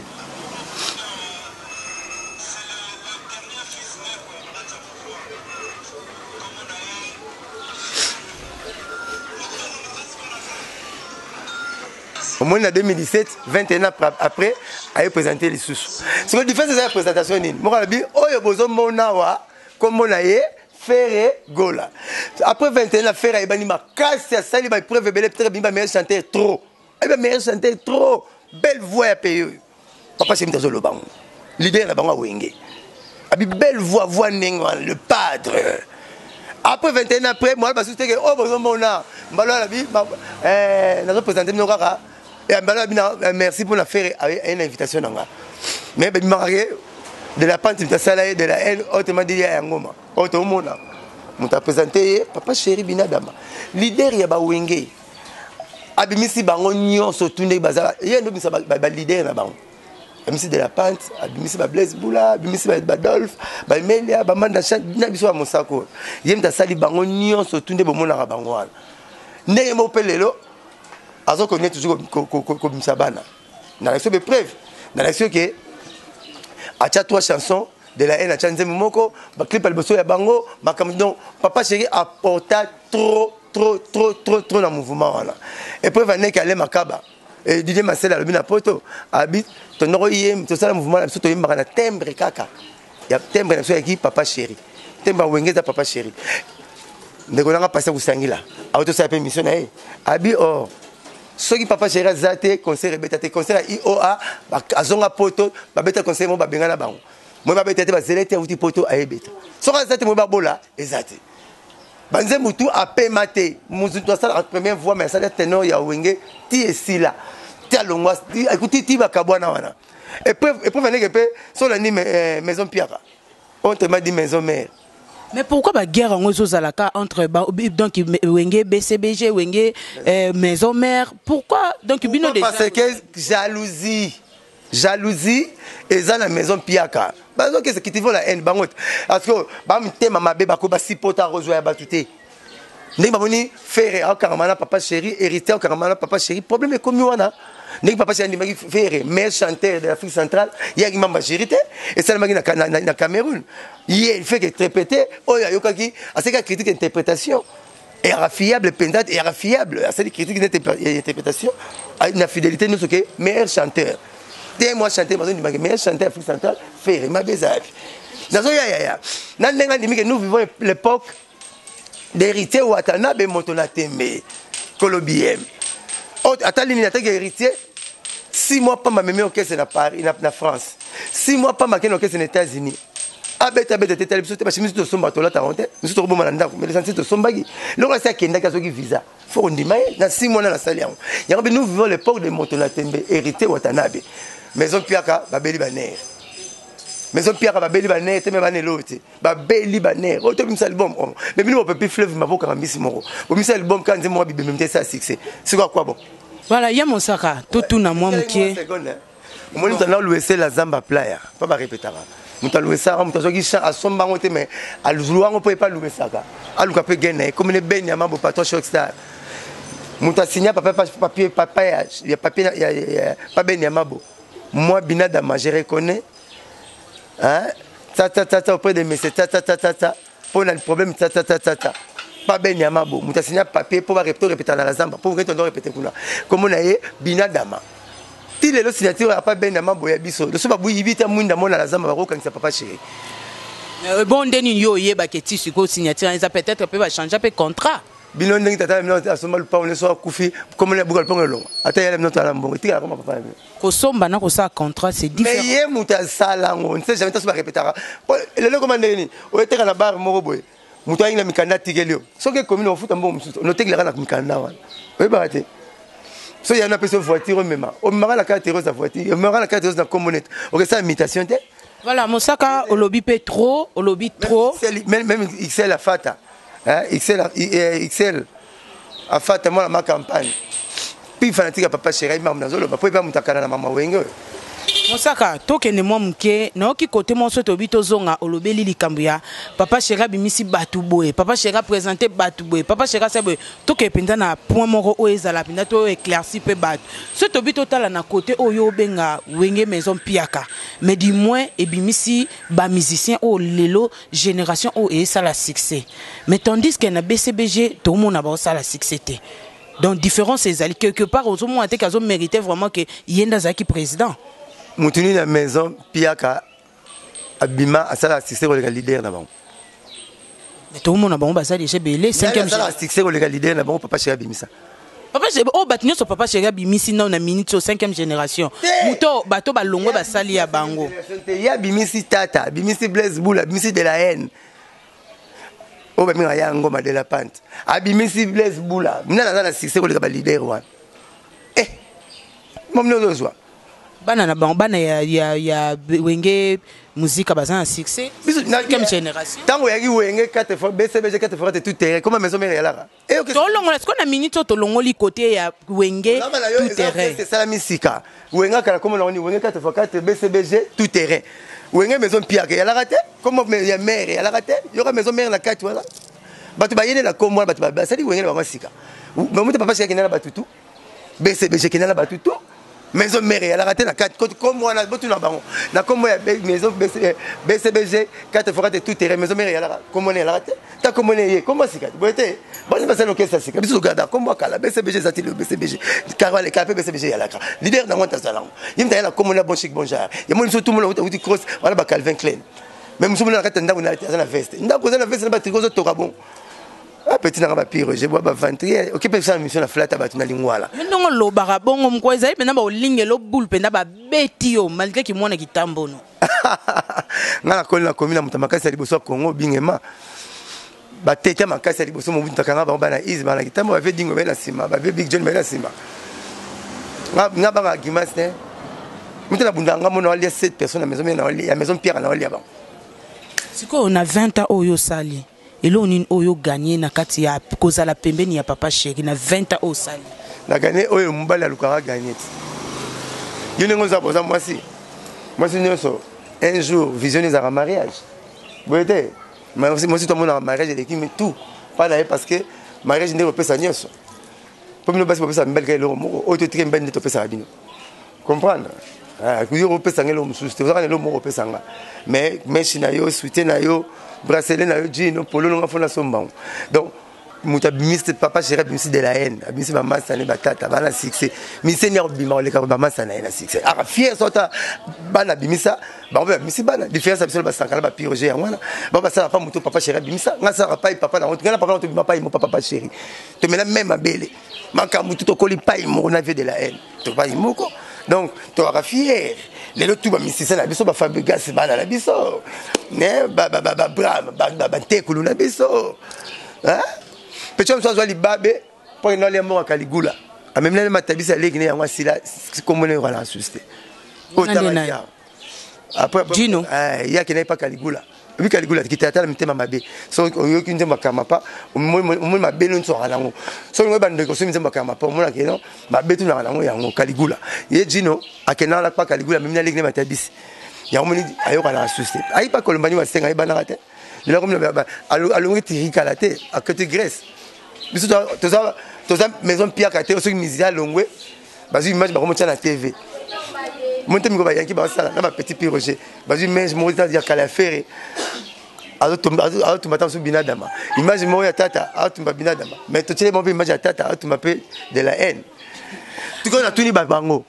S2: Omoni, na 2017, 21 ans après, aye présente lisusu. Sikoyo différence eza ya présentation nini? Moko alobi oyo bozomona awa, kombo na ye Ferre Gola. Après 21 ans, Ferre ayebani makasi, asali bapreuve ebele, peut-être abimi bameilleur chanteur trop, ayebi bameilleur chanteur trop, belle voix ya pays oyo. Papa Semi azoloba ngo, leader na bango awenge abi belle voix, voix ndenge wana, le padre. Après 21 ans après, mwana basusu teke oyo bozomona mbalo alobi nazoprésente bino kaka mbalo abi merci mpona Ferre aye na invitation na nga. Mais babimaka ke de la pente moto asala ye de la haine, autrement dit ya yangoma oyo tomona moto aprésente ye papa chéri binadama, leader ya bawenge, abimisi bango nyonso tu ndenge baza. Ye nde obimisa baleader na bango, abimisi de la pente, abimisi bablaise bula, abimisi badolphe, baemelia, bamanda na biso ya mosako. Ye moto asali bango nyonso tu nde bomonaka bango wana. Ndenge moko mpe lelo azokontinue toujours kobimisa bana na biso bepreuve na biso ke atya trois chansons de la haine, atya nzembo moko, baclip ya liboso ya bango, makambo. Donc papa chéri apporta trop, trop, trop, trop, trop na mouvement wana. Epreuve aneke ale makaba Didier Masela alobi na poto abi tondoko ye tosala mouvement na biso, toyembaka na timbre kaka ya timbre na biso yaki papa chéri, timbre ya Wenge eza papa chéri. Ndeko nanga pasi kosangila awo tosala mpe mission na ye abi or soki papa chéri aza te, concert ebeta te. Concert ya ioa azonga poto, babeta concert moko, babenga na bango moi babeta te, bazele te awuti poto ayebeta. Soki aza te, moi babola eza te, banzembo tu apema te. Moto asalaka première voix, mais asala ténor ya Wenge ti esila, ti alongwa ti bakabwana wana. Épreuve andeke mpe so olandi Maison Piaka, autrement dit Maison Mère.
S1: Mais pourquoi baguerre yango ezozalaka entre donc Wenge BCBG, Wenge Maison Mère? Pourquoi donc bino?
S2: Parce que jalousie, jalousie eza na Maison Piaka. Bazokesa cultiver la haine bango te, parce que bamitema mabe, bako basipota kozwa ya bato te. Ndenge bamoni Ferre akangama na Papa Chéri, Héritier akangama na Papa Chéri, problème ekomi wana. Ndenge Papa Chéri andimaki Ferre meilleur chanteur de l'Afrique centrale, ye mamba chéri te. Esalemaki na Cameroun. Ye il fait que interpréter oyo ayokaki, aseki critique interprétation eyaka fiable mpenza, eyaka fiable. Asali critique interprétation na fidélité nyonso ke meilleur chanteur te. Moi chanteur, bazondimaki meilleur chanteur Afrique centrale Ferre. Mabe ezalaki nazoyayaya na ndenge andimi ke nous vivons l'époque d'Héritier Watanabe, moto na tembe kolobi ye atali nini. Ataki Héritier 6 mois pamba, amemi orchestre na Paris, na France. 6 mois pamba, akende orchestre na États-Unis, abeta abeta te. Tali biso te, basi miso tosomba, tolataka te, miso tokoboma na ndako. Mais l'essentiel tosombaki loko asi akendaki, azoki visa, fo kondima ye na 6 mois na nasali yango. Yango mpe nous vivons l'époque de moto na tembe Héritier Watanabe. Maison Piaka babeli banerfs, Maison Piaka babeli banerfs te, me banelo te, babeli banerfs. Oyo tobimisa album, mais bino bopepi fleuve mabokaka mbisi moko, bomisa album kaka nzembo moko bibembe te, esa succès sikoyo akwa bon.
S1: Voilà, ya Mosaka, totuna mwa moke.
S2: Omoni moto ana luesela Zamba Playa mpo barepetaka, moto aluesaka, moto azwaki champ, asomba yango te, mais aluzulu yango mpo epa aluesaka, aluka mpe gen na ye komine beni ya mambo patron Shockstar. Moto asinya papa papier, papa ya papier ya pa beni ya mabo. Moi binadama, je reconnais, hein, ta ta ta ta auprès de monsieur ta ta ta ta ta mpo na problème ta ta ta ta ta pa beni ya mabo. Moto asinya papier mpo barepete, répéta na la Zamba mpo ngeti ondo répété kuna, kombo na ye Binadama. Ti lelo signature ya pa beni ya mabo ya biso loso babuyibi te, mwinda mona la Zamba bakokangisa Papa Chéri.
S1: Bon, nde nini yo oyebaka eti sikoyo signature eza? Peut-être mpe bachange mpe contrat.
S2: Bino ndenge tata na bino asomba lupango nyonso, akufi, komona buka lupango elongo, ata yala bino tala mbongo etikala koma papa na bino.
S1: Kosomba na kosala contrat, c'est différent.
S2: Mais ye moto asala yango, ne sait jamais taso barepetaka lelo ekoma ndenge nini. Oyeteka na bar moko boye, moto ayingi na mikanda, atikeli yo. Soki ekomi na ofuta mbongo mosusu, notekelaka na mikanda wana, oyebaka te. So yana apesi yo voiture, omema, omemaka na carte rose ya voiture, omemaka na carte rose na kombo nete okesala imitation te.
S1: Voilà, Mosaka, olobi mpe trop, olobi trop.
S2: Même XL afata, hein, XL, XL afata mwana ma campagne puis fanatique ya Papa Chéri, mamu nazoloba po epa moto akala na mama Wenge oyo.
S1: Mosaka, tokende mwa moke. Nayoki kote moko so toyebi, tozonga. Olobeli likambo ya Papa Chéri abimisi bato boye, Papa Chéri aprésente bato boye, Papa Chéri asa boye. Tokende mpenza na point moko oyo ezala mpenza to éclairci mpe bato. So tobi totala na kote oyo obenga Wenge Maison Piaka, mais du moins ebimisi bamusicien oyo lelo génération oyo eyesala succès, mais tandis que na BCBG tomona baosala succès te. Donc différence ezali quelque part, ozomona te ke azomérite vraiment ke ye nde azalaki président.
S2: Motu nini na Maison Piaka abima asala succès koleka leader na bango?
S1: Mais tomona bango baza déjà ebele, cinquième.
S2: Asala succès koleka leader na bango, Papa Chéri abimisa.
S1: Papa Chéri oyo bato nyonso Papa Chéri abimisi nao na minute oyo, cinquième génération, moto bato balongwe basali ya bango.
S2: Ye abimisi tata, abimisi Blaise Boule, abimisi de la haine oyo babengaka ya ngoma de la pante, abimisi Blaise Bula. Nani aza na succès koleka baleader wana? Eh, momini ozozwa.
S1: Bana na bango, bana ya Wenge Muzika baza na succès, cinquième génération.
S2: Ntango oyaki Wenge 4 fois, BCBG 4 fois te, tout terrain comme Maison Mère eyalaka.
S1: Tolongola sikoyo na minute oyo, tolongoli côté ya Wenge tout terrain.
S2: Esalami sika. Wenge akala komona wani Wenge 4 fois 4, BCBG tout terrain. Wenge Maison Piaka eyalaka te, comme ya mare eyalaka te. Yoka Maison Mère na kati wana, bato bayene na kombo wana, bato basali Wenge na bango sika. Bamuta Papa Shiki akenda na bato tu, BCBG kenda na bato tu, Maison Mère eyalaka te na kati kombo wana. Botuna bango na kombo ya maison BCBG 4 fois 4 tout terrain. Maison Mère eyalaka, kombo na eyalaka te. Ta kombo na eye kombo sika boye te. Bani basali orchestre sika, biso togada kombo akala BCBG eza te. BCBG karaleka mpe BCBG eyalaka, leader nango ntazala yango ye mutu ayala kombo na bon chic bon genre. Yamoni biso tumona uti cross wana, ba Calvin Klein, mais mosu mona na kati ya ndako aza na veste, ndako oza na veste na batricot, ozotoka bon. Ah, petit nanga bapire, je bois baventrie, oki mpe kosala mission na flata bato na Lingwala.
S1: Yo ndongo olobaka bongo, moko ezali mpenza baolingela obule mpenza, babeti yo malgré kimwana kitambono.
S2: Nga nakoli, nakomi na moto makasi ya liboso ya Congo, bingema batete makasi ya liboso. Mobutu takanga bango bana is bana kitambo, bavie Dingo baye na nsima, bavie Big John baye na nsima. Nga banga grimace te. Moto na bunda nga mona alia 7 personnes na maison mère na ya maison Pierre na alia bango.
S1: Sikoyo na 20 ans oyo osali, eloko nini oyo gagné na kati ya kozala pembeni ya papa chéri na 20 ans oyo osali?
S2: Na gagné oyo mobali alukaka gagné ti. Yo ndenge oza boza mwasi. Mwasi nyonso un jour vision ezalaka mariage. Boye te. Mwasi tomonaka mariage eleki tout. Pas na ye parce que mariage nde kopesa nyonso. Po bino basi bopesa mibali kaka eloko moko oyo totika mibali nde topesaka bino. Comprendre? Ah, yo opesa nga eloko mosusu te, ozaka na eloko moko opesa nga. Mais mèche na yo, soutien na yo, bracelet na yo, jean, polo nonga fona somba ngo. Donc moto abimisi papa chéri abimisi de la haine, abimisi ba masta ne batata, bana succès. Mise ni akobima koleka ba masta na ye na succès. Aka fier sota bana bimisa, bango mpe babimisi bana. Différence ya biso na basankala ba piroger yango wana. Bango basalaka pa moto papa chéri abimisa, nga salaka pai papa na ngo, nga na papa na tobima pai mo papa chéri. Tomela même mabele. Makambo tout tokoli pai moko na vie de la haine. Topai moko. Donc tozalaka fier. Lelo tout ba musicien na biso ba Fabregas bana na biso. Ne ba ba ba ba Bram ba ba ba Ntekulu na biso. Hein? Petit mosusu azwa libabe mpo akende alia mbongo ya Caligula. Amemi na matabisi aleki ne yango asila kombo na ye wana asusu te. Otala après
S1: Gino
S2: eh ya kende pa Caligula. Obi Caligula kita tala mitema mabe. So oyoki nzembo akama pa omoni mabe no nsoka nango. So olingo bandeko so nzembo akama pa omona ke non mabe tunaka nango yango Caligula. Ye Gino akenda na pa Caligula memi na leki ne matabisi. Yango moni ayoka na asusu te. Ayi pa Kolombani wasenga ayebanaka te. Lelo komi alongi tirikala te akoti Grèce. Biso toza toza maison piaka te soki musicien alongwe bazwi image bakomotia na TV. Monte miko bayanki basala na ba petit piroger bazwi image moko ya kala ya Ferre azotumba ata mosusu binadama image moko ya tata azotumba binadama mais totiele bango mpe image ya tata azotumba mpe de la haine. Tukoyo natuni bango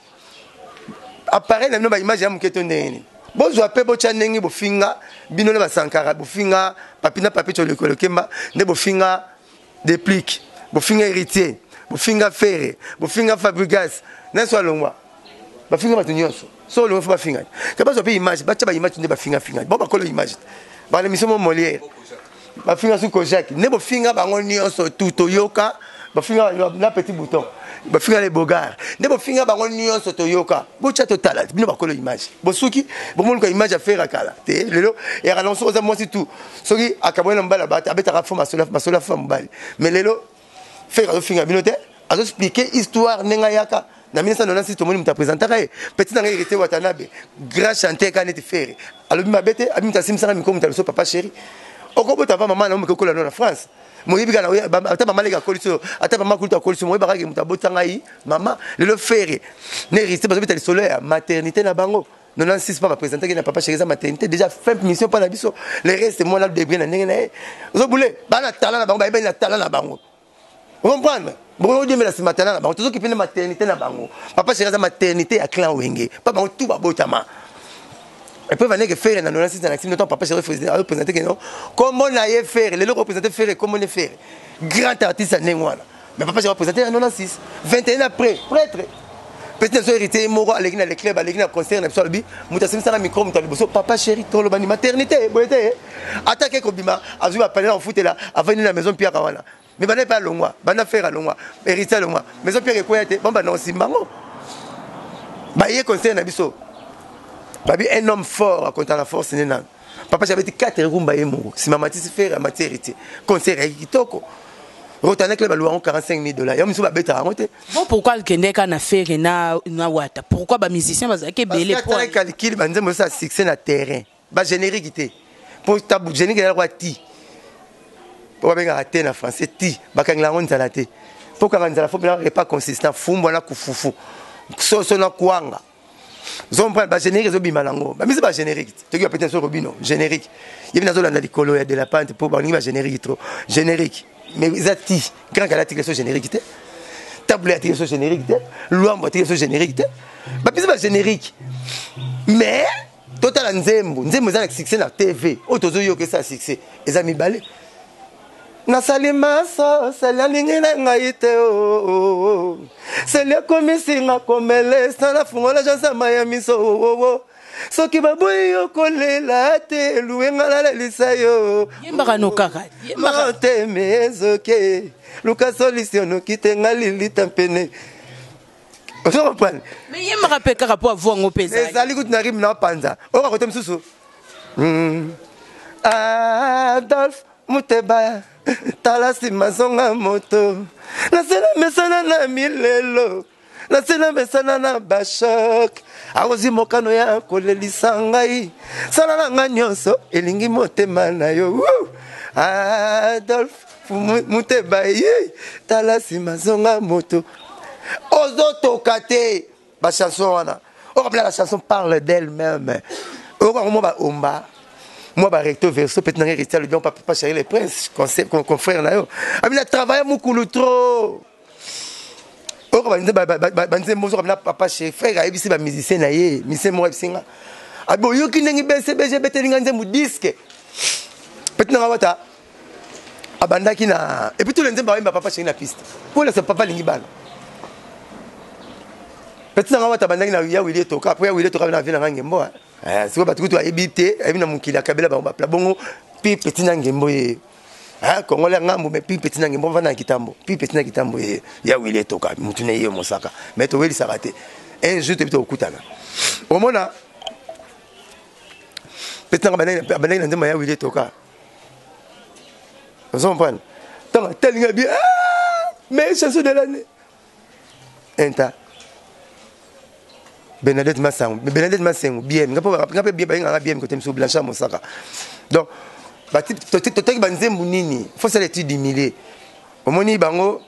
S2: appareil na bino ba image ya moke to ndenge nini bozwa mpe botya ndenge bofinga bino na basankara bofinga papi na papi tolekemba nde bofinga Deplick bofinga Héritier bofinga Ferre bofinga Fabregas nyonso alongwa bafinga bato nyonso so olongwa fo bafinga te bazwa mpe image batya ba image nde bafinga finga bo bakolo image bana émission mo Molière bafinga su Kojak nde bofinga bango nyonso tout toyoka bafinga na petit bouton bafinga le bogar nde bofinga bango nyonso toyoka botya totala bino bakolo image bosuki bomoluka image ya Ferre kala te lelo eyaka nango soki oza mwasi tout soki akabwani na mobali abata abetaka fo masolo masolo fo mobali mais lelo Ferre azofinga bino te azoexplike histoire ndenge ayaka na 1996 tomoni moto apresentaka ye petit na ngai Héritier Watanabe grand chanteur kaka neti Ferre alobi mabe te abi moto asimisaka mikro moto ya biso papa chéri okobota pa mama na yo moke okola no na France moyebi kaka ata mama leki akolisi yo ata mama kulutu akolisi yo moyebaka ke moto abotisa ngai mama lelo Ferre na Héritier bazobeta lisolo ya maternité na bango 96 pa bapresentaki na papa chéri eza maternité déjà fin mission mpa na biso le reste mwana debrie na ndenge na ye ozobule bana tala na bango bayebani na tala na bango comprendre bongo odiembela nsima tala na bango tozoki mpe na maternité na bango papa chéri aza maternité ya clan Wenge mpa bango tout babotama. Et puis vaneke Ferre na 96 na ntango papa chéri azopresente ke non kombo na ye Ferre lelo kopresente Ferre kombo ne Ferre grand artiste ya ndenge wana mais papa chéri apresente na 96 21 après prêtre petit na biso Héritier moko aleki na le club aleki na concert na biso alobi moto asimisaka micro moto ya liboso papa chéri toloba ni maternité boye te atake kobima azwi bapale na kofutela avandi na maison piaka wana mais banda mpe alongwa banda Ferre alongwa Héritier alongwa maison piaka ekweya te bamba na osimba yango baye concert na biso babi un homme fort akonta na force nde nano papa chéri abeti 4 rumba ye moko nsima matisi Ferre amati Héritier concert eyaki kitoko Rotana Club aluwa yango 45 000 dollars yango misu babetaka yango te.
S1: Bon pourquoi akende kaka na Ferre na na Wata pourquoi ba musiciens bazalaki ebele
S2: po atala calcul ba nzembo esa succès na terrain ba générique te po tabu générique ezalaka ti po babengaka te na français ti bakangela yango nzala te po kanga nzala fo mpena repas consistant fumbwa na kufufu soso na kwanga zompra ba générique ezobima nango bamisi ba générique toki bapeti na soko bino générique yebi nazolanda likolo ya de la pente mpo balingi ba générique trop générique mais eza ti grand kala atikeli so générique te table atikeli so générique te lwambo atikeli so générique te bapesi ba générique mais totala nzembo nzembo eza na succès na TV oyo tozoyoka esa succès eza mibale nasali maso sali alingi na ngai te seli akomisi nga komelesa nafungola josama ya miso soki baboyi yo kolela te luwe nga nalelisa yo
S1: yembaka no kaka
S2: motema ezoke luka solution noki te nga lilita mpene. Ozo comprendre?
S1: Mais yembaka mpe kaka mpo avua yango mpe ezali.
S2: Ezali kutu na rime na panza. Oka kote mosusu. Adolphe Muteba tala nsima zonga moto nasela mesana na milelo nasela mesana na bashok akozwi mokano ya kolelisa ngai sala na ngai nyonso elingi motema na yo. Adolphe Muteba ye tala nsima zonga moto ozotoka te bachanson wana okapela. La chanson parle d'elle-même. Oyokango mwa baomba mwa barecto verso peti nanga héritier alobi papa chéri le prince confrère na yo abina travaille mokulu trop. Oyoka banzembo ozoka bina papa chéri frère ayebisi bamusicien na ye, musicien moko ayebisi nga abi oyoki ndenge BCBG ebeteli nga nzembo disque peti nanga wata abandaki na. Et puis tous les nzembo bayemba papa chéri na piste po lasa papa alingi bana peti nanga wata abandaki na ya Wili Etoka. Après ya Wili Etoka na vie nanga ngembo sikoyo bato kutu ayebi te, ayebi na mokili akabela bango bapla bongo pi peti na ngembo ye congolais ya ngambo mais pi peti na ngembo vanda na kitambo pi peti na kitambo ye ya Wili Etoka mutu na ye mosaka mais towelisaka te. Un jour toyebi tokokutana, omona peti nanga abandaki na nzembo ya Wili Etoka. Ozo comprendre? Ntango atelinga bi mais chanson de l'année inta Bernadette Masango, Bernadette Masengo bien nga mpe bien bayengaka bien kote miso Blanchard Mosaka. Donc totaki banzembo nini, faut sala étude d'humilie. Omoni bango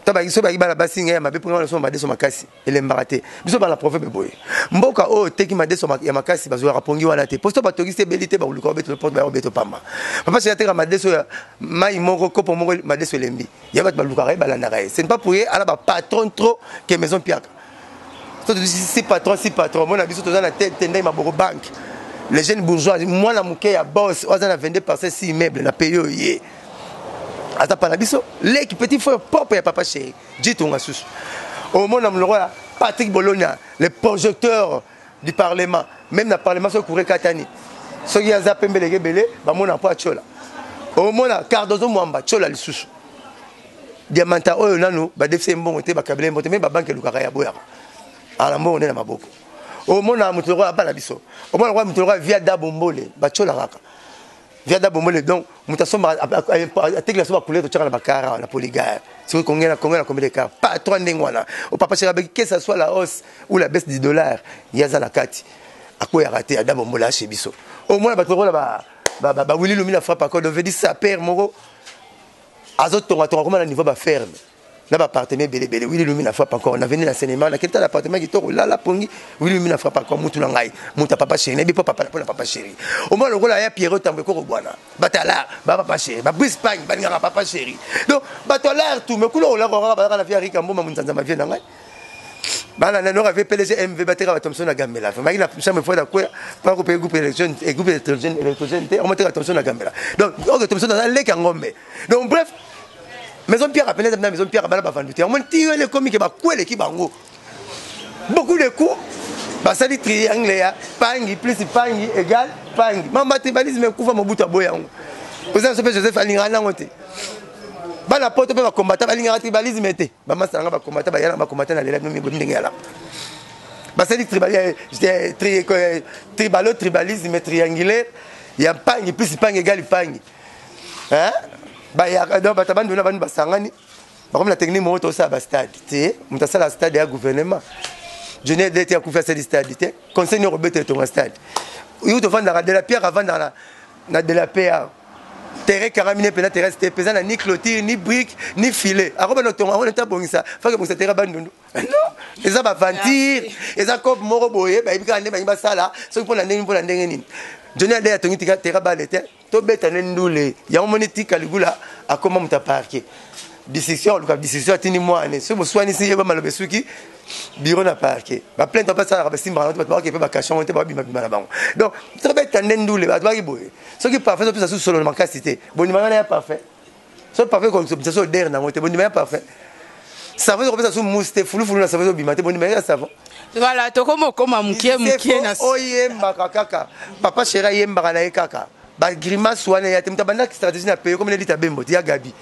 S2: ta baki so baki bana basi ngai ya mabe mpo so madeso makasi elembaka te. Biso bana proverbe boye, mboka oyo oteki madeso ya makasi bazwaka pongi wana te posto batongisi ebeli te, bakoluka obeto porte baya obeto pamba. Papa chéri ateka madeso ya mai moko, kopo moko madeso elembi ya bato balukaka ye, balandaka ye. Ce n'est pas pour ye ala bapatron trop ke maison piaka so si patron si patron mona biso toza na tendai maboko banque les jeunes bourgeois mwana moke ya boss oyo aza na 22 parcelle si immeuble na pays oyo ye aza pa na biso leki petit frère propre ya papa chéri jitonga susu. Omona moloko ya Patrick Bologna, le projecteur du parlement. Même na parlement soki courant katani, soki aza pembeleke ebele bamona mpo atiola. Omona Cardozo Mwamba tiola lisusu diamanta oyo nanu badefisa ye mbongo te, bakabela ye mbongo te me babanke elukaka ya boyaka ala mbongo nde na maboko. Omona moto lokola bana biso, omona lokola moto lokola via da bombole batiola kaka via da bombole. Donc moto asomba atekela so bacouleur totyaka na bakara na polygare soki kongela kongela combien de car patron ndenge wana opapa chéri abeki que ça soit la hausse ou la baisse du dollar ye aza na kati akweyaka te. Ada bombola ashe biso omona bato lokola bawili lumi na frappe accord veut dire saper moko azotongatonga koma na niveau baferme na baappartement ebele ebele. Wili lumi na frappe encore na veni na cinéma na kenta na appartement kitoko lala pongi. Wili lumi na frappe encore mutu na ngai mutu ya papa chéri nayebi mpo papa mpona papa chéri. Omona lokola ya Pierre Tambo ekoko bwana bato ya lar ba papa chéri babrise pagne balingaka papa chéri. Donc bato ya lar tout mais kuna olaka kaka bazaka na vie ya Rika Mboma monzanza ma vie na ngai bana nano ave PDG MV bateka bato mosusu na Gambela maki na chambre froide akwea mpa kopeye groupe électrogène te omoteka tomso na Gambela. Donc oyo tomso naza leki ya ngombe. Donc bref, maison Pierre apene na maison Pierre bana bavandu te. Omoni ti oyo ekomi ke bakweleki bango beaucoup de coups basali triangle ya pangi plus pangi égal pangi mamba tribalisme ekufa. Mobutu aboya yango, président biso mpe Joseph alingaka nango te. Bana poto mpe bakombata balingaka tribalisme te. Bamasa nanga bakombata bayala bakombata na lela bino mibomi ndenge yala basali tribalo tribalisme triangulaire ya pangi plus pangi égal pangi bayaka. Donc bato bandu na bandu basangani bakomi na technique moko tosala bastade te. Moto asala stade ya gouvernement Johnny Ede te akufi asali stade te. Conseil nini okobeta etonga stade yo tovandaka de la pierre avandaka na de la paix awa terrain karamine mpena terrasse te mpenza na ni clôture ni brique ni filet akobana otonga yango neta bongisa fake bongisa terrain Bandundu. Non, eza baventure, eza cope moko boye bayebi kaka nde bangi basala soki mpona ndenge mpona ndenge nini. Johnny Ade atongi terrain bale te tobeta nde ndule yango moni tika ligula akoma moto aparke discussion oluka discussion atindi mwana soki boswanisi ye bamaloba esuki bureau na parquet baplainte basalaka basimbaka bato bakoki mpe bakashe te babimabima na bango. Donc tobeta nde ndule bato baki boye soki parfait topesa susu solo makasi te bondima ngana ya parfait soki parfait kobisa so odere nango te bondima ya parfait savon ekopesa su mousse te fulufulu na savon ezobima te bondima ya savon.
S1: Voilà, tokoma okoma mokie mokie na
S2: oyembaka kaka papa chéri ayembaka na ye kaka bagrimace wana ya te moto abandaki stratégie na paye komi nelita bembo te ya Gabi.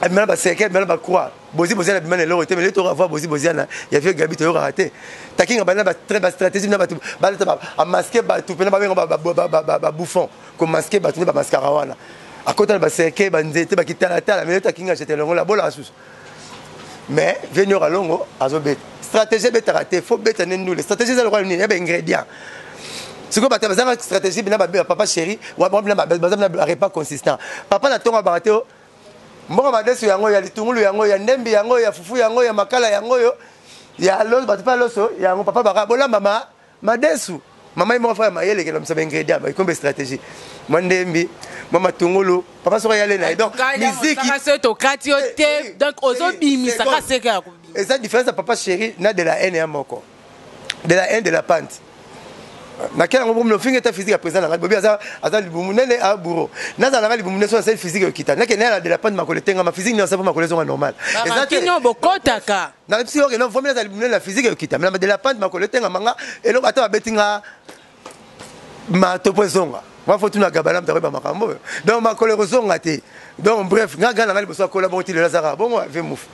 S2: Abima na bacercueil, abima na bacroix. Bozi Boziana abima na eloko te, mais lelo toyoka Bozi Boziana ya vieux Gabi, toyokaka te. Takinga banda bastratégie na bato balata, amaske bato mpena, babenga babouffon, komaske bato nde bamaskara wana. Akota na bacercueil, banzete, bakitalatala, mais lelo Takinga jete longola bolaka susu. Mais vieux Nyoka Longo azobeta stratégie, ebetaka te, faut beta nde ndule. Stratégie eza lokola nini? Ya baingrédient. Sikoyo bato bazanga stratégie bina papa chéri, baza bina repas consistant. Papa na ntongo abaka te mbongo madesu yango, ya litungulu yango, ya ndembi yango, ya fufu yango, ya makala yango oyo, ya loso, bato mpe loso yango. Papa baka bolamba ma madesu, mama ye moko fa ya mayele ekenda misa baingrédient, bakombe stratégie, mwa ndembi, mwa matungulu. Papa soko yale na ye, donc
S1: miziki tokati yo te, donc ozobimisa kaseka ya
S2: kobimisa. Eza différence ya papa chéri na de la haine ya moko, de la haine, de la pente nakela yango. Bomi ofinga eta physique ya président na ngai, bobi aza libumu nene, a bourreau. Nazala nanga libumu nene, so nasali physique ekita, nakende na de la pente, makolo etengama, physique nyonso mpo makolo ezonga normal.
S1: Eza te bokotaka.
S2: Na biso yoke no vomi, nazala libumu nene na physique ekita, mais na de la pente makolo etengama nga eloko, ata babeti nga mato mpo ezonga. Wa fo tuna gabala, moto akoyeba makambo oyo. Donc makolo ekozonga te. Donc bref, nga ga nanga liboso akola bongo ti lelo azaka bongo ave mufu.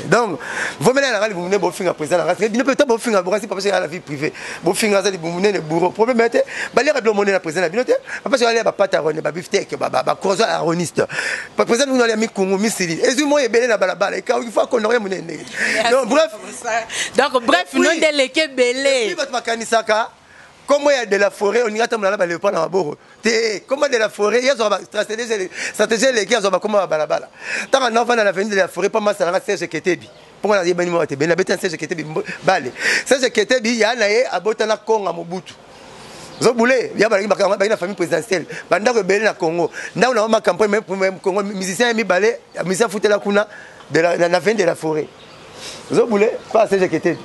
S2: Donc vomela nanga libumu nene, bofinga président nanga bino mpe to bofinga bokasi papa chéri la vie privée, bofinga aza libumu nene, bourreau. Problème te, baliaka bilo monene na président na bino te. Papa chéri alia bapate arone, babiftek, bacroison aroniste. Président bino alia mikungu, misili ezwi moi ebele na balabala, ekauki, fo akonda ya monene ndenge. Donc bref.
S1: Donc bref, no nde eleki ebele.
S2: Bato bakanisaka kombo ya de la forêt olingi atambola na baléopard na maboko te. Kombo de la forêt, ye azwaka stratégie eleki, azwaka bakombo ya balabala. Ntango naofanda na avenue de la Forêt, mpo masalanga Serge Ketebi, mpongo nayebani moko te, bena beta Serge Ketebi bale. Serge Ketebi ya na ye abotana Konga Mobutu, ozobule ya balaki baki na famille présidentielle, bandako ebele na Congo, ndako na mama campagne Congo, musicien ya mibale, musicien afutela kuna na avenue de la Forêt, ozobule pa Serge Ketebi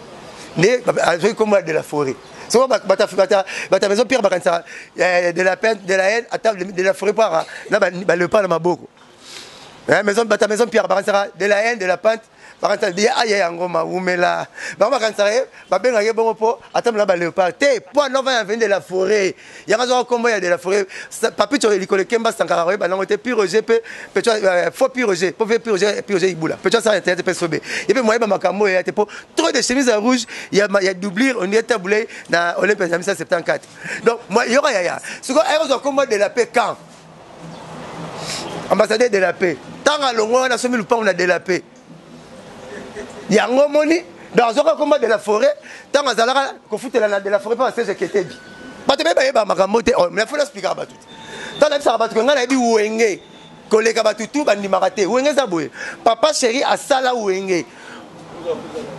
S2: nde azwaki kombo ya de la Forêt. Soko bato ya maison Pierre bakanisaka de la peine, de la haine, ata de la forêt poaka na baleopard na maboko. Maison, bato ya maison Pierre bakanisaka de la haine, de la pente, bakanisaka aya yango mawumela. Bango bakanisaka ye, babengaka ye bongo mpo atambola baleopard te, mpo anova ya avenue de la Forêt. Yango azwaka kombo ya de la Forêt. Papicho likolo ekemba, Sankara koyeba nango te. Pi Roger mpe faux Pi Roger, mpo Pi Roger, Pi Roger Ibula pecho asala internet mpe sobe ye mpe moyeba makambo oyo ya te, mpo trop de chemise ya rouge ya doublure, on dirait taboulé na Olympia ya 1974. Donc yoka yaya, sikoyo ayekozwa kombo de la paix quand ambassadeur de la paix, ntango alongo wana, asomi lupango na de la paix yango omoni. Donc azwaka kombo de la forêt ntango azalaka kofutela na de la forêt mpo baserge Ketebi. Bato be bayeba makambo te, mais fo naspikaka bato te. Ntango nayebisaka bato ke ngai nayebi Wenge koleka bato tu, bandimaka te. Wenge eza boye, papa chéri asala Wenge,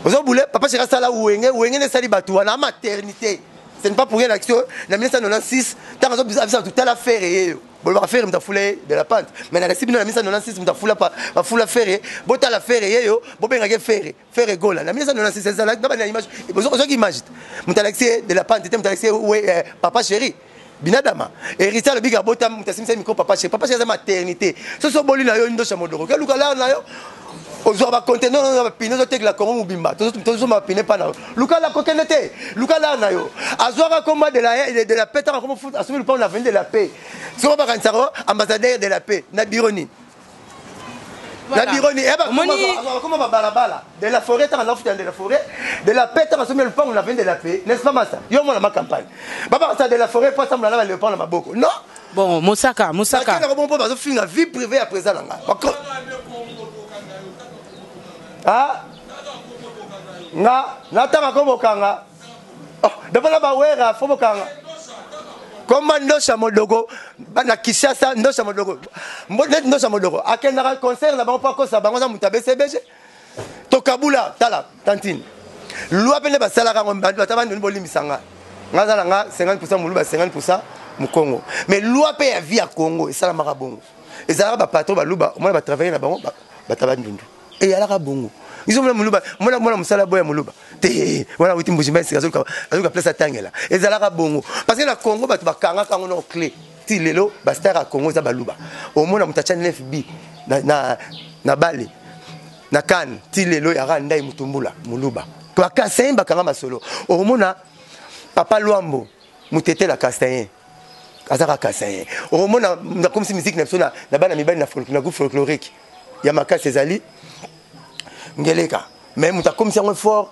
S2: ozobule papa chéri asala Wenge, Wenge nde esali bato wana maternité. Ce n'est pas pour rien l'action na 1996, ntango azobisa bato tala Ferre yeyo, bolobaka Ferre moto afula ye de la pente, mais nalakisi bino na 1996 moto afula bafula Ferre. Botala Ferre yeyo, bobengaki Ferre, Ferre Gola na 1996 ezalaki na bana image, ozwaki image te. Moto alakisi ye de la pente te, moto alakisi ye papa chéri binadama héritier alobiki abota, moto asimisa micro papa chéri. Papa chéri aza maternité. Soki oboli na yo ndosha modoko, keluka lar na yo, ozwaka baconteneur na bapine, ozotekela Kongo mobimba, tozosomba bapine mpa na yo. Luka la kokende te, luka lar na yo. Azwaka komba de la paix ntango akoma asomi lupango na avenue de la Paix. Soko bakanisaka ambassadeur de la paix na biro nini, na biro nini, akoma babalabala de la Forêt ntango azafuta de la Forêt, de la paix ntango asomi lupango na avenue de la Paix, n'est-ce pas masa? Yo mona ma campagne, babakasa de la Forêt mpo asambola na baléopard na maboko, non?
S1: Bon, Mosaka, Mosaka.
S2: Bakendaka bongo mpo bazofinga vie privée ya président na ngai. Ah, nga natanga ko bokanga dapo na bawera fo bokanga komba Ndosha Modoko na Kinshasa. Ndosha Modoko neti Ndosha Modoko akendaka concert na bango mpo akosa bango, aza moto abcbg. Tokabula tala tantine loi mpe nde basalaka yango. Bata bandoni, bolimbisa nga, nga aza na nga 50 moluba, 50 mokongo, mais loi mpe ya vie ya Congo esalamaka bongo. Ezalaka bapatron baluba, omona batravaille na bango bata bandundu, eyalaka bongo. Biso mona moluba, mona mona mosala boya moluba te wana wuti Mbujimba, esika azoka place atangela. Ezalaka bongo parce que na Congo bato bakangaka yango na clé ti lelo. Bastar ya Congo eza baluba. Omona moto atya 9 bi na bale na kane ti lelo, yaka ndai mutumbula moluba, bakasayen bakanga masolo. Okomona papa Lwambo mutetela kasayen, azaka kasayen. Okomona nakomisi musique na biso na bana mibali na groupe folklorique. Ya makasi ezali ngeleka, mais moto akomisi yango fort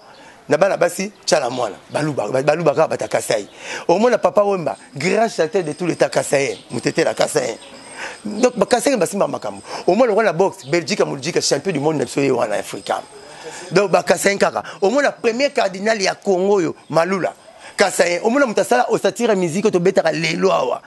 S2: na bana basi, Tshala Mwana, Baluba, Baluba kaka, bato ya Kasai. Omona Papa Wemba, grand chanteur de tout l'état kasaïen, motetela kasaïen. Donc Bakasaïen basimba makambo. Omona lokola na boxe, Belgique ya Moljika, champion du monde na biso ye wana, africain. Donc Bakasaïen kaka. Omona premier cardinal ya Congo oyo, Malula, kasaïen. Omona moto asala osatire musique oyo tobetaka lelo awa,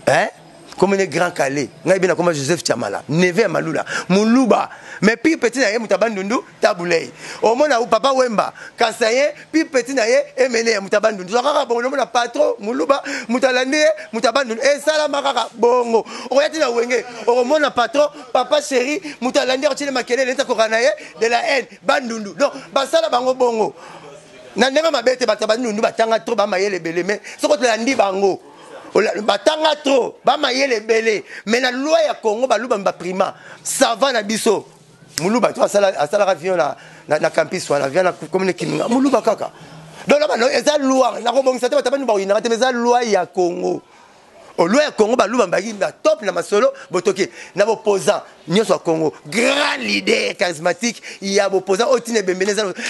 S2: hein, comme ne Grand Calais, ngai be nakoma Joseph Chamala, neveu ya Malula, Moluba, mais puis petit na ye, moto Bandundu, Tabulei. Omona Papa Wemba, kasaye, puis petit na ye, Emene ya moto Bandundu. So kaka bongo, omona patron Moluba, moto alandi ye, moto Bandundu. Esalama kaka bongo. Okoya ti na Wenge, okomona patron Papa Chéri, moto alandi, akotiele makelele neti akoka na ye de la haine, Bandundu. Donc basala bango bongo na ndenge mabe te. Bato ya Bandundu batanga trop, bamayele ebele, mais soki otolandi bango, batanga trop, bamayele ebele, mais na loi ya Congo, Baluba baprima sava na biso. Moluba to asalaka avion na campus wana, avion na commune Kiminga, Moluba kaka. Donc na eza loi, nakobongisa te, bato bani bakoyinaka te, mais eza loi ya Congo. Loi ya Congo, Baluba baki na top na masolo botoki na boposant nyonso ya Congo. Grand leader charismatique ya boposant oyo, tina ebembe,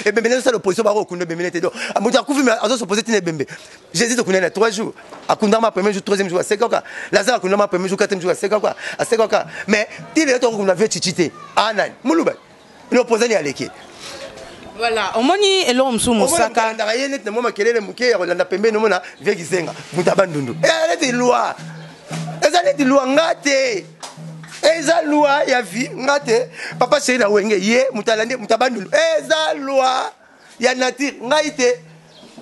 S2: ebembe ezosala opposition, bakokunda ebembe te. Donc moto akufi, mais azosopose tina ebembe. Jésus tokunda na 3 jours, akundama premier jour, troisième jour asekaka. Lazare akundama premier jour, quatrième jour asekaka, asekaka. Mais ti lelo tokokunda vie Chichi te. Anani Moluba, l'opposant aleki.
S1: Voilà, omoni eloko mosusu, Mosaka.
S2: Olandaka ye neti na mwa makelele moke ya kolanda pembeni, omona vie Gizenga, moto Abandundu. Eza neti loi, eza neti loi nga te, eza loi ya vie nga te. Papa Chéri na Wenge, ye moto alandi, moto Abandundu. Eza loi ya nature, ngai te.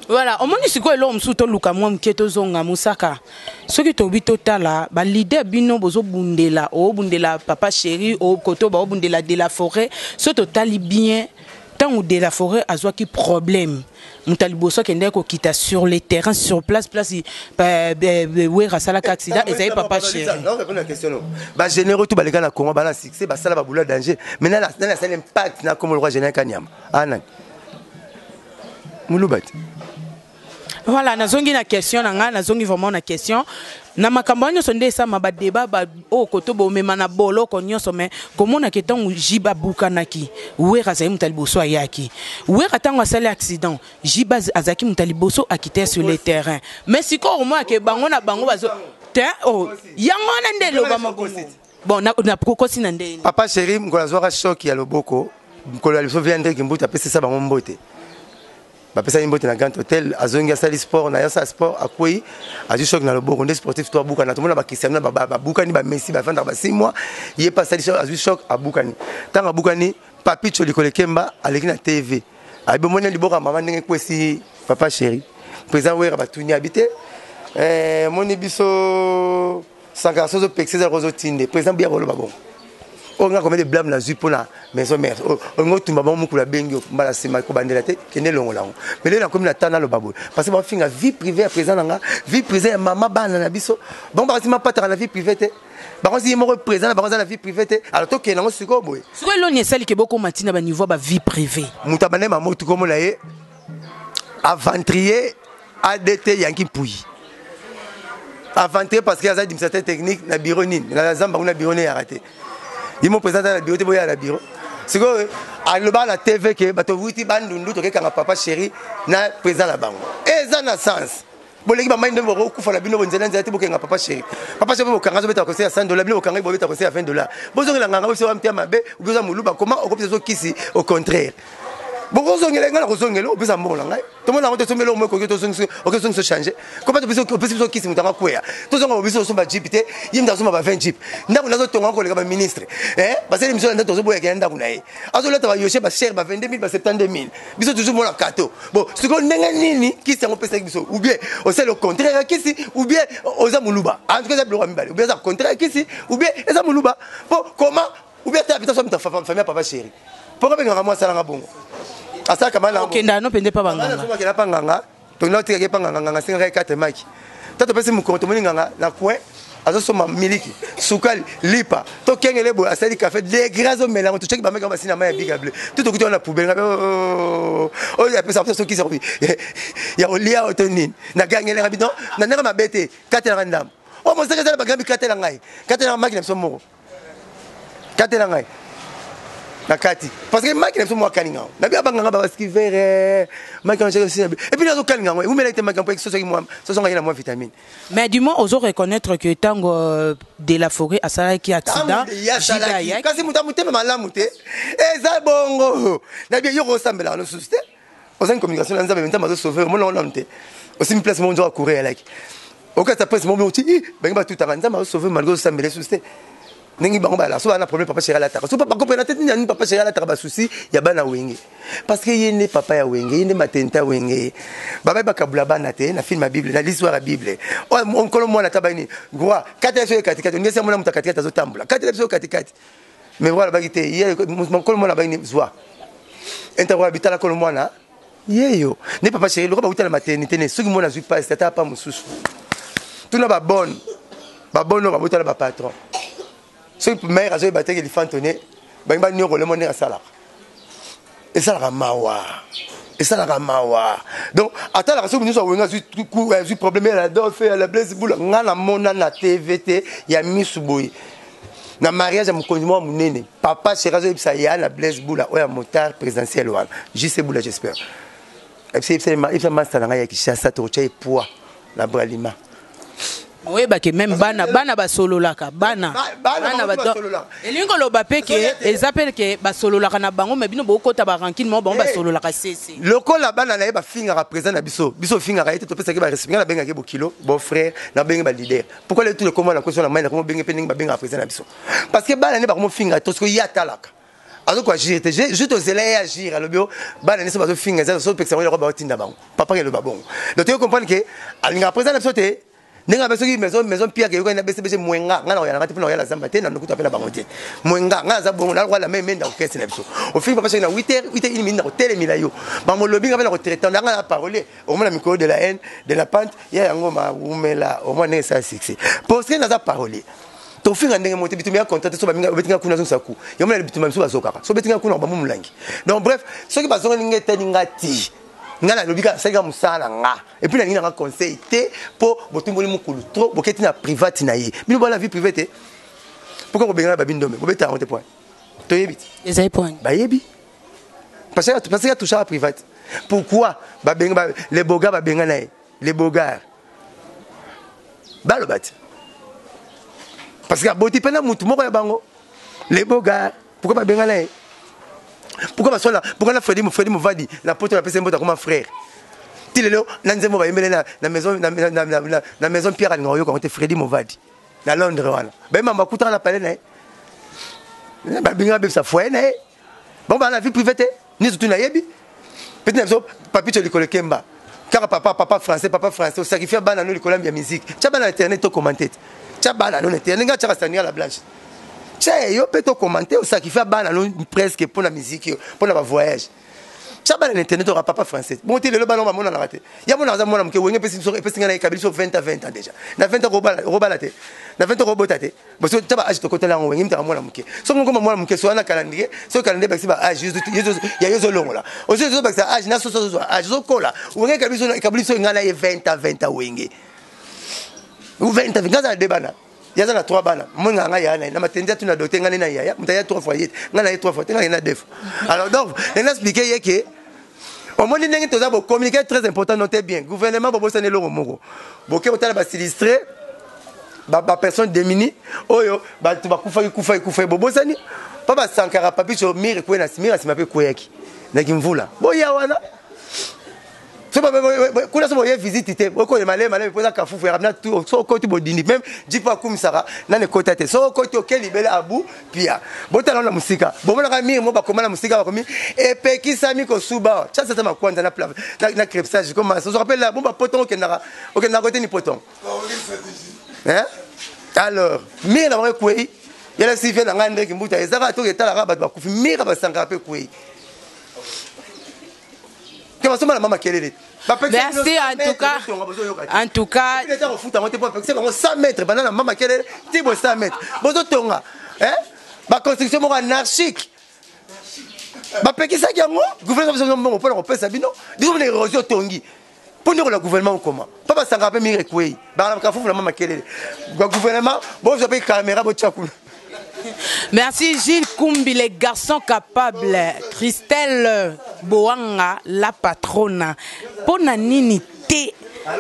S1: Voilà, omoni sikoyo eloko mosusu, toluka mwa moke, tozonga. Mosaka, soki tobi totala baleader, bino bozobundela, obundela Papa Chéri, koto baobundela de la Forêt. So totali bien, ntango de la Forêt azwaki problème, moto ya liboso akendaki kokita sur le terrain, sur place, place Wera asalaki accident, ezali Papa Chéri.
S2: Bagénéraux tout baleka na Congo, bana succès, basala babula danger, mais nani asali impact na kombo lokwa général Kanyama? Anani? Moluba te.
S1: Voilà, nazongi na question na ngai, nazongi vraiment na question na makambo wana nyonso nde esama badeba oyo koto bomema na boloko nyonso. Mais komonaki ntango JB abukanaki, Wera azali moto ya liboso ayaki. Wera ntango asali accident, JB azalaki moto ya liboso akite sur le terrain. Mais sikoyo omonake bango na bango bazo te. Oh, yango wana nde elobama bongo. Bon, nakokosi na ndeni.
S2: Papa Chéri, mokolo azwaka choc ya loboko, mokolo ya liboso, vie André Kimbuta apesisa bango mbote, bapesaki mbote na Grand Hotel. Azongi, asali sport na ye, asala sport, akwei, azwi choc na loboko. Nde sportif to abukana, tomona baCristiano babukani, baMessi bafandaka ba 6 mois. Ye mpe asali, azwi choc, abukani. Ntango abukani, Papi Cholikolo Ekemba aleki na TV, ayebi, omoni liboko ya mama ndenge ekwesi Papa Chéri. Président Wera batuni, abi te, moni biso Sankara so ozopekisa, ezalaka ozotinde président biya koloba bongo. Oyo nga combien de blâme nazwi mpona Maison Mère? Olingi otumba bango, mokolo abengi yo mbala nsima kobandela te, kende elongola yango. Mais lelo nakomi na ta naloba boye parce que bafinga vie privée ya président na nga, vie privée ya mama bana na biso. Bango bakasi mapataka na vie privée te, bango si ye moko président na bango aza na vie privée te. Alors tokende yango sikoyo boye.
S1: Sikoyo eloni esaliki bokoma ntina baniveau ba vie privée?
S2: Moto abandai mamotu, komona ye aventurier ADT Yanki Mpuyi, aventurier parce que aza administrateur technique na bureau nini na zamba kuna, bureau ne yaka te. Ye mo président na bureau te, boya na bureau. Sikoyo alobaka na TV ke bato wuti Bandundu, tokekanga Papa Chéri na président na bango. Eza na sens boleki bamai nde bokokufa na bino bonzela nzela te. Bokenga Papa Chéri, Papa Chéri bokanga, azobeta conseil ya 100 dollar, bino bokanga, bobeta conseil ya 20 dollar. Bozongela nganga biso wa mteya mabe. Obi oza Moluba, koma okopesa zo kisi? Au contraire, bokozongela ngai na kozongela, opesa mbongo na ngai, tomona yango, tosombeli omo ekoki, okosongisa, change kopa. Opesi biso kisi, moto yango akweya, tozonga biso osomba jeep te, ye moto azomba ba 20 jeep. Ndako nazotonga koleka baministre, basali miso na ndako, tozoboyaka ya ndako na ye, azolata bayoshe bachere, ba 22 000, ba 72 000, biso toujours mona kato. Bon, sikoyo ndenge nini kisi yango opesaki biso? Ou bien osali au contraire ya kisi, ou bien oza Moluba. En tout cas eza biloko ya mibale: ou bien eza contraire ya kisi, ou bien eza Moluba. Po comment? Ou bien ata so moto famille ya Papa Chéri, mpo kabengaka mwa asalanga bongo, asalaka mana.
S1: Okenda no mpenza epa banganga?
S2: Akenda mpa nganga, tokenda otikaki epa nganga. Nganga asengaka ye 4 maki ta, topesi mokongo, tomoni nganga na coin azosomba miliki, sukali, lipa, tokengele boye, asali café degré, azomela yango. Totyaki bameki yango, basina mai ya biga bleu to tokuti wana na poubelle. Ngabe oyo apesa biso sokisi ya kolia oyo to nini? Nagangelaka bino na ndenge mabe te, katelaka ndambo oyo mosaka ezala bagambi, katela ngai, katelaka maki na biso moko. Katela ngai na kati parce que maki na biso mwa kalinga yango nabi abanganga babaskivere maki et puis nazokalinga yango ewumelaki te maki mpo sosoki mwa sosonga ye na mwa vitamine.
S1: Mais du moins ozo reconnaître que ntango de la forêt asalaki accident,
S2: kasi moto ya motema malamu te eza bongo. Nabi yo kosambelaka lisusu te, ozangi communication na Nzambe. Nzambe azosauve, omona nanu te osimi place moko nzoka courant eyalaki okata place moko oti bangi batutaka. Nzambe azosauve malgré osambela lisusu te. Ndenge bango balala so baa na problème, papa chéri alataka so bakopena te. Nini papa chéri alataka basusi ya bana Wenge? Parce que ye nde papa ya Wenge, ye nde matenta Wenge. Babai bakabula bana te na film ya Bible, na l'histoire ya Bible oyo nkolo mwana ata bani roi katela biso ye katikati. Ndenge mona moto katikati azotambola, katela biso katikati. Mais roi alobaki te. Ye nkolo mwana abaki zwa interroi bitala nkolo mwana yeyo nde papa chéri lokola bauta na maternité ne. Soki mwana azwi pasi, ata pa mosusu tuna babone babone oyo babotala bapatron. Soki mare azoyeba teke lifantone bangi baniokolemo ndenge asalaka, esalaka mawa, esalaka mawa. Donc atalaka soki nyonso awenga azwi problème ya la Dolphe, ya la Blaise Bula. Nga namona na TV te ya misu boye na mariage ya mokonzi moko monene, papa chéri azoyebisa ya na Blaise Bula oyo ya motard présidentiel wana, JC Bula, j'espère, ebisa masta na ngai ya Kinshasa, tokotya ye poids na Bralima.
S1: Oyebake même bana, bana basololaka, bana elingi koloba mpe ke eza mpe ke basololaka na bango, mais bino bokota barancune moko, bango basololaka sese.
S2: Lokola bana na ye bafingaka président na biso, biso ofingaka ye te, topesaki barespect. Ngai nabengaki bokilo, bon frère, nabenge baleader. Pourquoi le tout le kombo na koso na mai nakomo benge mpe ndenge babengaka président na biso? Parce que bana ne bakomofinga to soki ye atalaka azoko agir te, juste ozela ye agir. Alobi o bana nyonso bazofinga eza sopekisa bango eloko baotinda bango. Papa eloba bongo, donc toyo comprendre ke alingaka président na biso te. Ndenge abe soki maison pierre eyokani na BCBG Mwenga, ngai na koyalanga te mpo na koyala zamba te, na lokuta mpe na bango te. Mwenga ngai naza bongo, nalokola meme mende orchestre na biso. Ofingi papa soki na 8 heures, 8 heures 1 minute, na kotelemela yo bamolobi nga mpe na kotraite nanga na parole. Omona mikolo de la haine de la pente ya yango mawumela, omona ndenge esala succès parce que naza parolier. Tofinga ndenge moko te, bitumba ya contrat te. So baminga obetinga kuna, azongisa ku yango na bitumba misu bazokaka. So obetinga kuna, bamu molangi. Donc bref, soki bazongeli ngai, etali nga ti ngai nalobi kaka nasalika mosala na nga. Et puis nalingi nanga conseil te mpo botumboli mokulu trop, boketi na private na ye. Bino bana vie privée te, pourquoi kobengana babindombe? Bobeta yango te point, toyebi te.
S1: Ezali point.
S2: Bayebi parce que atouchaka private. Pourquoi babenga les bogar, babenga na ye les bogars? Baloba te parce que aboti mpe na mutu moko ya bango les bogars. Pourquoi babenga na ye? Pourquoi baswala? Pourquoi na Fredi Movadi na poto bapesa ye mbote, akoma frère ti lelo na nzembo bayembele na maison, na maison Pierre? Alinga oyoka yango te. Fredi Movadi na Londres wana, bayemba bakutaka na palais na ye, babinga babebisa foyer na ye. Bango baa na vie privée te, nyonso tu nayebi. Peti na biso Papicho likolo ekemba kaka papa, papa français, papa français osacrifie bana no likolo ya musique. Tia bana na internet, tokomante te. Tia bana no na internet, nga tiaka Sandra la Blanche, tia yo mpe tokomante. Osacrifie bana no presque mpo na musique yo, mpo na bavoyage. Tia bana na internet, oka papa français bongo te. Lelo bana bamonanaka te. Ya mona aza mwana moke. Wenge epesi biso, epesi ngai na ekabeli biso 20 a 20 ans déjà. Na 20 ans okobala te, na 20 ans okobota te. Boso tia ba age tokotela yango. Wenge mutaka mwana moke, soki mokoma mwana moke so wana calendrier, soki calendrier bakisi ba age ya yo, ozolongola ozo ozobakisa age na soso, ozozwa age, ozokola. Wenge ekabeli biso, ekabeli biso ngai na ye 20 ans, 20 ans. Wenge 20 ans, ngai aza na deux bana, ye aza na trois bana. Monga ngai yaya na ye na matendi, atuna docteur ngai nde na yaya moto aya trois fois ye te, ngai na ye trois fois te, ngai na deux fois. Alors donc ngai explique ye ke omoni ndenge toza bocommuniquer, très important. Note bien, gouvernement, bobosani eloko moko. Boke kotala basinistrés, bapersonnes démunies oyo bato bakufaki kufaki kufaki, bobosani mpo basankara Papicho mire ekwei na mire nsima mpe ekweyaki naki mvula. Boya wana kuna, so boye visite te, okoye maleme maleme mpo eza kafufu ya na so okoti bodindi. Même jipo akumisaka nani ekota te. So okoti oke libele abu pia. Botala na mosika, bomonaka mire mo bakoma na mosika, bakomi epekisami kosuba. Tia sasa makwanza na crépissage comme ça. Ozwaka mpe la bo bapoton, okendaka okendaka kote ni poton. Hein? Alors mire na bango ekwei yala sivie na ngai ndeki mbuta ezaka toki etalaka bato bakufi mire basankaka mpe ekwei te, basomba na mama kelele.
S1: Merci en tout cas. En tout cas.
S2: Kofuta yango te mpo apekisa bango 100 mètres banda na mama kelele ti bo 100 mètres bozotonga baconstruction moko anarchique. Bapekisaki yango, gouvernement biso mbongo mpona kopesa bino biso na érosion otongi mpo ndeko na gouvernement okoma mpo basangaka mpe mire ekwei, bakalaka fufu na mama kelele. Gouvernement, bozwa mpe caméra, botya kuna.
S1: Merci Gilles Kumbi, les garçons capables. Christelle Boanga, la patrona. Pona nini te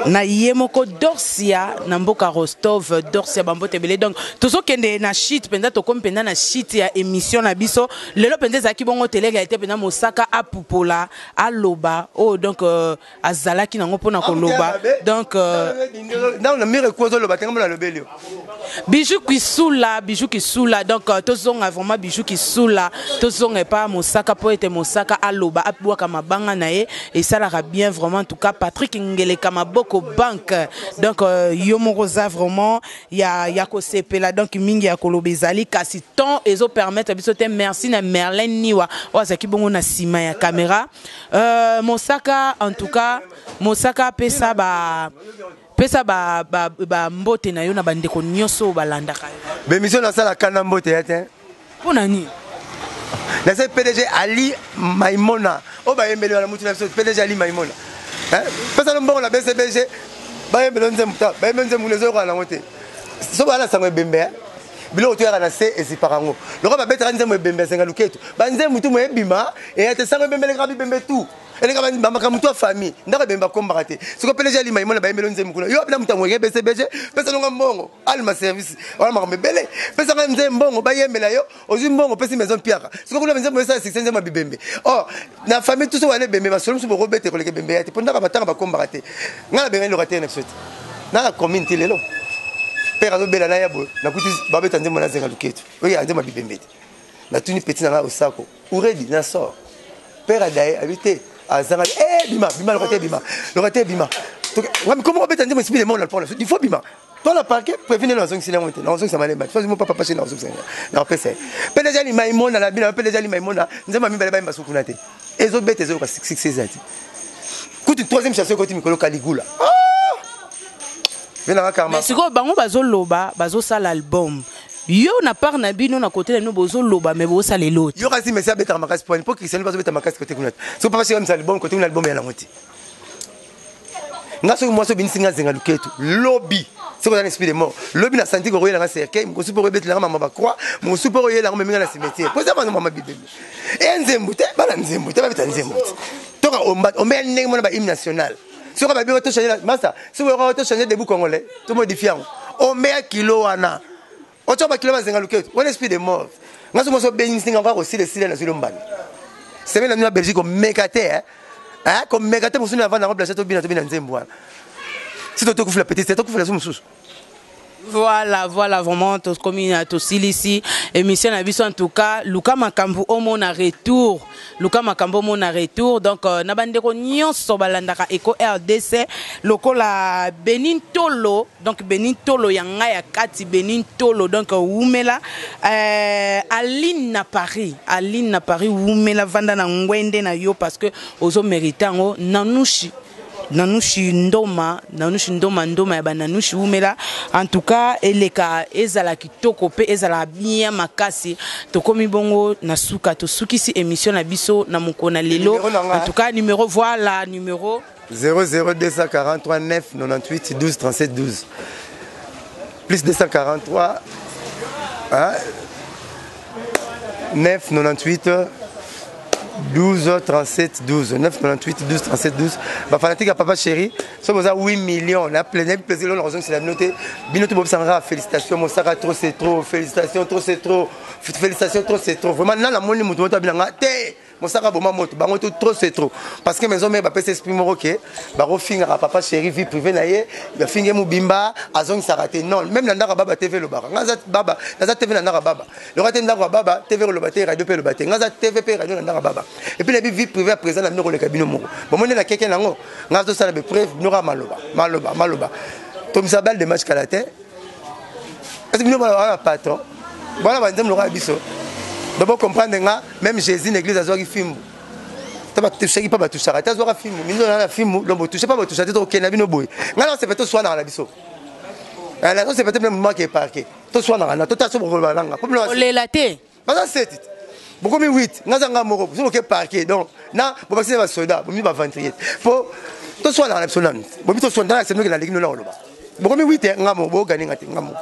S1: na ye moko Dorcia na mboka Rostov, Dorcia bambote ebele. Donc tozokende na shit mpenza, tokomi mpenza na shit ya émission na biso lelo mpenza. Ezalaki bongo télé-réalité mpenza. Mosaka apupola, aloba oyo donc azalaki nango mpona koloba. Donc
S2: ntango na mire ku ozoloba te, nga mona alobeli yo.
S1: Bijou Kisula, Bijou Kisula. Donc tozonga vraiment Bijou Kisula, tozonga epa Mosaka mpo ete Mosaka aloba, abwaka mabanga na ye, esalaka bien vraiment. En tout cas, Patrick Ngeleka Maboko Banque, donc yo moko oza vraiment ya kosepela. Donc mingi ya koloba ezali, kasi temps ezopermettre biso te. Merci na Merlin Niwa oyo azalaki bongo na nsima ya caméra. Mosaka, en tout cas Mosaka, pesa ba mbote na yo na bandeko nyonso oyo balandaka yo.
S2: Bémission nasalaka na mbote ya te.
S1: Mpo na nini?
S2: Nasali PDG Ali Maimona oyo bayembeli wana, mutu na biso PDG Ali Maimona. Pesa mbongo na BCBG, bayembeli nzembo ta, bayembeli nzembo ezoyoka nango te. So bala sango ebembe, biloko toyaka na se ezipaka yango. Lokola babetaka nzembo ebembe, asenga luketu banzembo tu mo ebima eya te. Sango ebembe elekaka bibembe tu, eleka bamakambo tu ya famille. Ndako ebembe bakombaka te. Siko PDG Ali Maimona, bayembeli nzembo kuna. Yo apena moto amweke BCBG, pesa nonga mbongo alma service wana, makambo ebele. Pesanga nzembo, mbongo bayembela yo, ozwi mbongo, opesi maison piaka. Siko kuna nzembo esala succès, nzembo ya bibembe. Or na famille tuso wana ebembe, masolo mosusu bokobete koleka ebembe ya te, mpo ndako batanga bakombaka te. Ngai nabengani locataire na biso te na na commune te. Lelo père azobela na ya boye, nakuti babeta nzembo na zenga luketu oyo ya nzembo ya bibembe te. Natuni petit na ngai Osako uredi na sort père adaye abi te, azanga eh bima bima locataire, bima locataire, bima. Ngami komo obeta nzembo esprit de monde na il faut bima to na parquet prévenu. Nazongiseli yango te, nazongisa malemba mo papa pache, nazongisa na opesa ye. PDG Ali Maimona na bino, PDG Ali Maimona, nzembo ya mibale bayemba sukuna te, ezobeta, ezoyoka succès eza te. Kutu troisième chanson ekoti mikolo Kaligula venanga karma.
S1: Sikoyo bango bazoloba bazosala album. Yo na part na bino, na kote na bino, bozoloba me bozosala elo te.
S2: Yo kasi mesi abetaka makasi poani mpo Cristiano bazobeta makasi kote kuna te. Soki papa shika misa album kote kuna, album ya nango te. Nga soki mwasi obinisi nga zenga luketu lobi, soki oza na esprit de mort lobi na santi kokoyelanga cercueil, mokosu mpo koyebetelanga mama bacroix, mokosu mpo koyelanga meminga na cimetière, po eza bana mama bibembe e nzembo te, bana nzembo te, babeta nzembo te. Toka ombeya ndenge mona bahymne national. Soki babi tochange masta, soki oyoka tochange debout congolais, tomodifie yango, ombeya kilo wana, otya bakilo bazenga luketu wana, esprit de mort. Nga so mwasi obengisi nga kaka kosila esila, nazwi lombanda semaine na bino ya Belgique, komeka te, komeka te. Mosusu avanda yango, place tobina, tobina nzembo wana. Si tokufila petit, tokufila so mosusu.
S1: Voilà, vraiment, tokomi na tosilisi émission na biso. En tout cas, luka makambo omona retour, luka makambo omona retour. Donc na bandeko nyonso balandaka Eco RDC, lokola Benin Tolo, donc Benin Tolo ya ngai ya kati, Benin Tolo, donc wumela. Aline na Paris, Aline na Paris, wumela, vanda na ngwende na yo parce que ozo mérite yango. Nanushi, Nanushi Ndoma, Nanushi Ndoma, Ndoma ya bananushi, wumela. En tout cas, eleka ezala kitoko mpe ezala bien makasi. Tokomi bongo na suka, tosukisi émission na biso na mokolo na lelo. En tout cas, numéro, voilà numéro.
S2: 00243 9 98 12 37 12, plus 243, hein, 9 98 12 37 12, 9 98 12 37 12. Bafanatique ya papa chéri, soki boza 8 millions na plein plaisir lelo, nakozongisela bino te. Bino te bobisanga félicitation Mosaka, trop c'est trop, félicitation, trop c'est trop, félicitation, trop c'est trop. Vraiment na namoni moto moto abinanga te Mosaka boma moto, bango to trop c'est trop, parce que maison mère bapesa esprit moko ke bakofingaka papa chéri, vie privée na ye, bafinge mobimba, azongisaka te. Non, même na ndako ya baba, TV elobaka. Nga aza baba, naza TV na ndako ya baba. Loka te ndako ya baba, TV eloba te, radio mpe eloba te. Nga aza TV mpe radio na ndako ya baba. Et puis nayebi vie privée ya président na bino koleka bino moko. Bomoni na keke nango, nga azosala bepreuve bino kaka maloba maloba maloba. Tomisa balle de match kala te, parce que bino bana patron, bana banzembo lokola biso. Donc bocomprendre nga, même Jésus na église azwaki fimbu te, batushaki mpa, batushaka te, azwaka fimbu mino na fimbu. Donc botushe mpa, botusha te, tokokenda bino boye. Ngai nasepe toswanaka na biso, nazosepe te, maki eparke, toswanaka na tota so bokoloba nanga.
S1: Olela te.
S2: Baza 7, bokomi 8, nga za nga moko. So boke parquet, donc na bobakisi na basoda, bomi baventrier po toswanaka na biso nanu. Bomi toswana, tala semeke naleki no na koloba. Bokomi 8, nga moko, boganinga te, nga moko.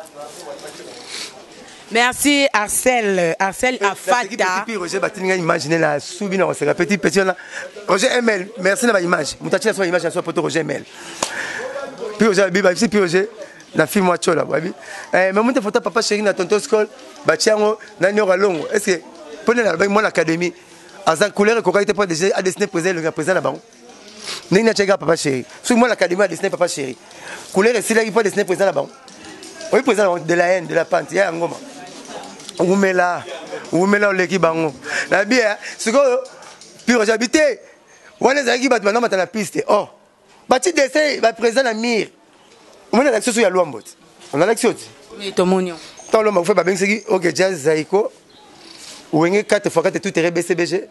S1: Merci Arcel, Arcel Afata.
S2: Petit Roger batini nga image na subi na koseka petit petit wana Roger ML merci na ba image. Mutu atina so image na so poto Roger ML. Puis Roger bi ba puis Roger na film wa chola babi. Eh mais mutu photo papa chéri na tonton Skol ba tiango na nyoka longo. Est-ce que pone na ba mon académie aza couleur ekokaki te mpo a dessiner président elongi ya président na bango ndenge natiaki papa chéri soki mwana académie a dessiner papa chéri couleur esilaki mpo a dessiner président na bango oyi président na bango de la haine de la pente ya yangoma wumela wumela oleki bango na bi eh, sikoyo pure jabi te wana ezalaki bato banamata na piste oh bati dessin ba président na mire omoni alakisi oso ya lwambo ti onalakisi yo ti
S1: tomoni
S2: ntango lwambo akufa babengisaki ok jazz zaiko wenge 4 fois 4 tout tere bcbg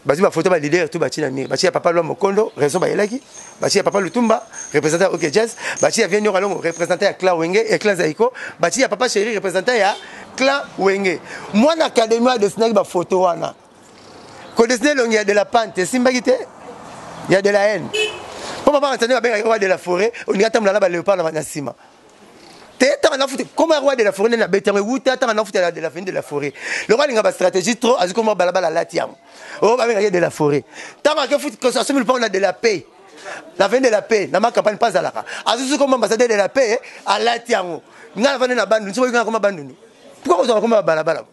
S2: bazwi bafoto ba leader tout batie na mire batie ya papa lwambo kondo raison bayelaki batie ya papa lutumba représentant ya ok jazz batie ya vienio kalongo représentant ya clan wenge ya clan zaiko batie ya papa chéri représentant ya clan wenge mwana académie adesinaki bafoto wana kodesine elongi ya de la pante esimbaki te ya de la haine mpo papa antani babengaki roi de la forêt olingi atambola na baleopard na nsima te ntango nafuta koma roi de la forêt nde nabeti yango ewuta ntango nafuta de la fini de la forêt loko alinga bastratégie trop azwi koma balabala alati yango oyo babengaki de la forêt ntango ake futi asomi lupango na de la paix la veine de la paix na ma campagne mpe azalaka azwi soki koma ambassadeur de la paix alati yango ngai nafandi na bandundu soki oyoki koma bandundu pourquoi kozwaka koma babalabala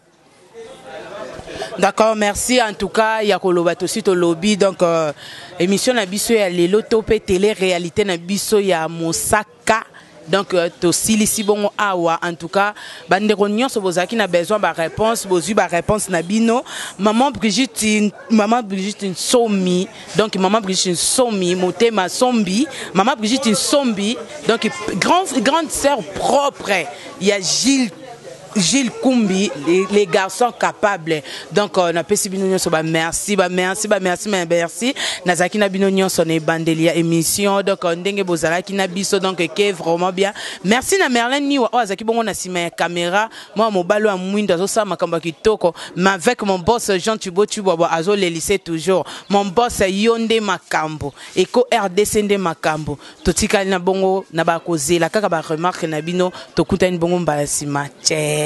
S1: D'accord, merci en tout cas ya koloba tosi tolobi donc euh, émission na biso ya lelo to pe télé réalité na biso ya Mosaka donc euh, tosilisi bongo awa en tout cas bandeko nyonso bozalaki na besoin ba réponse bozwi ba réponse na bino maman Brigitte maman Brigitte Nsomi donc maman Brigitte Nsomi motema sombi maman Brigitte Nsombi donc grand, grande sœur propre ya Gilles Gilles Kumbi, les, les garçons capables. Donc, euh, na pesi bino nyonso ba merci, ba merci, ba merci, ba merci. Nazaki na bino nyonso na ebandeli ya émission. Donc, euh, ndenge bozalaki na biso donc ke vraiment bien. Merci na Merlin Niwa oyo azaki bongo na sima ya caméra. Moi mobali wa mwindo azosala makambo ya kitoko. Mais avec mon boss Jean Tubo Tubwabwa azolelise toujours. Mon boss Yonde Makambo. Eko RDC nde makambo. Totikali na bongo na bakozela kaka ba remarque na bino tokutani bongo mbala sima. Check.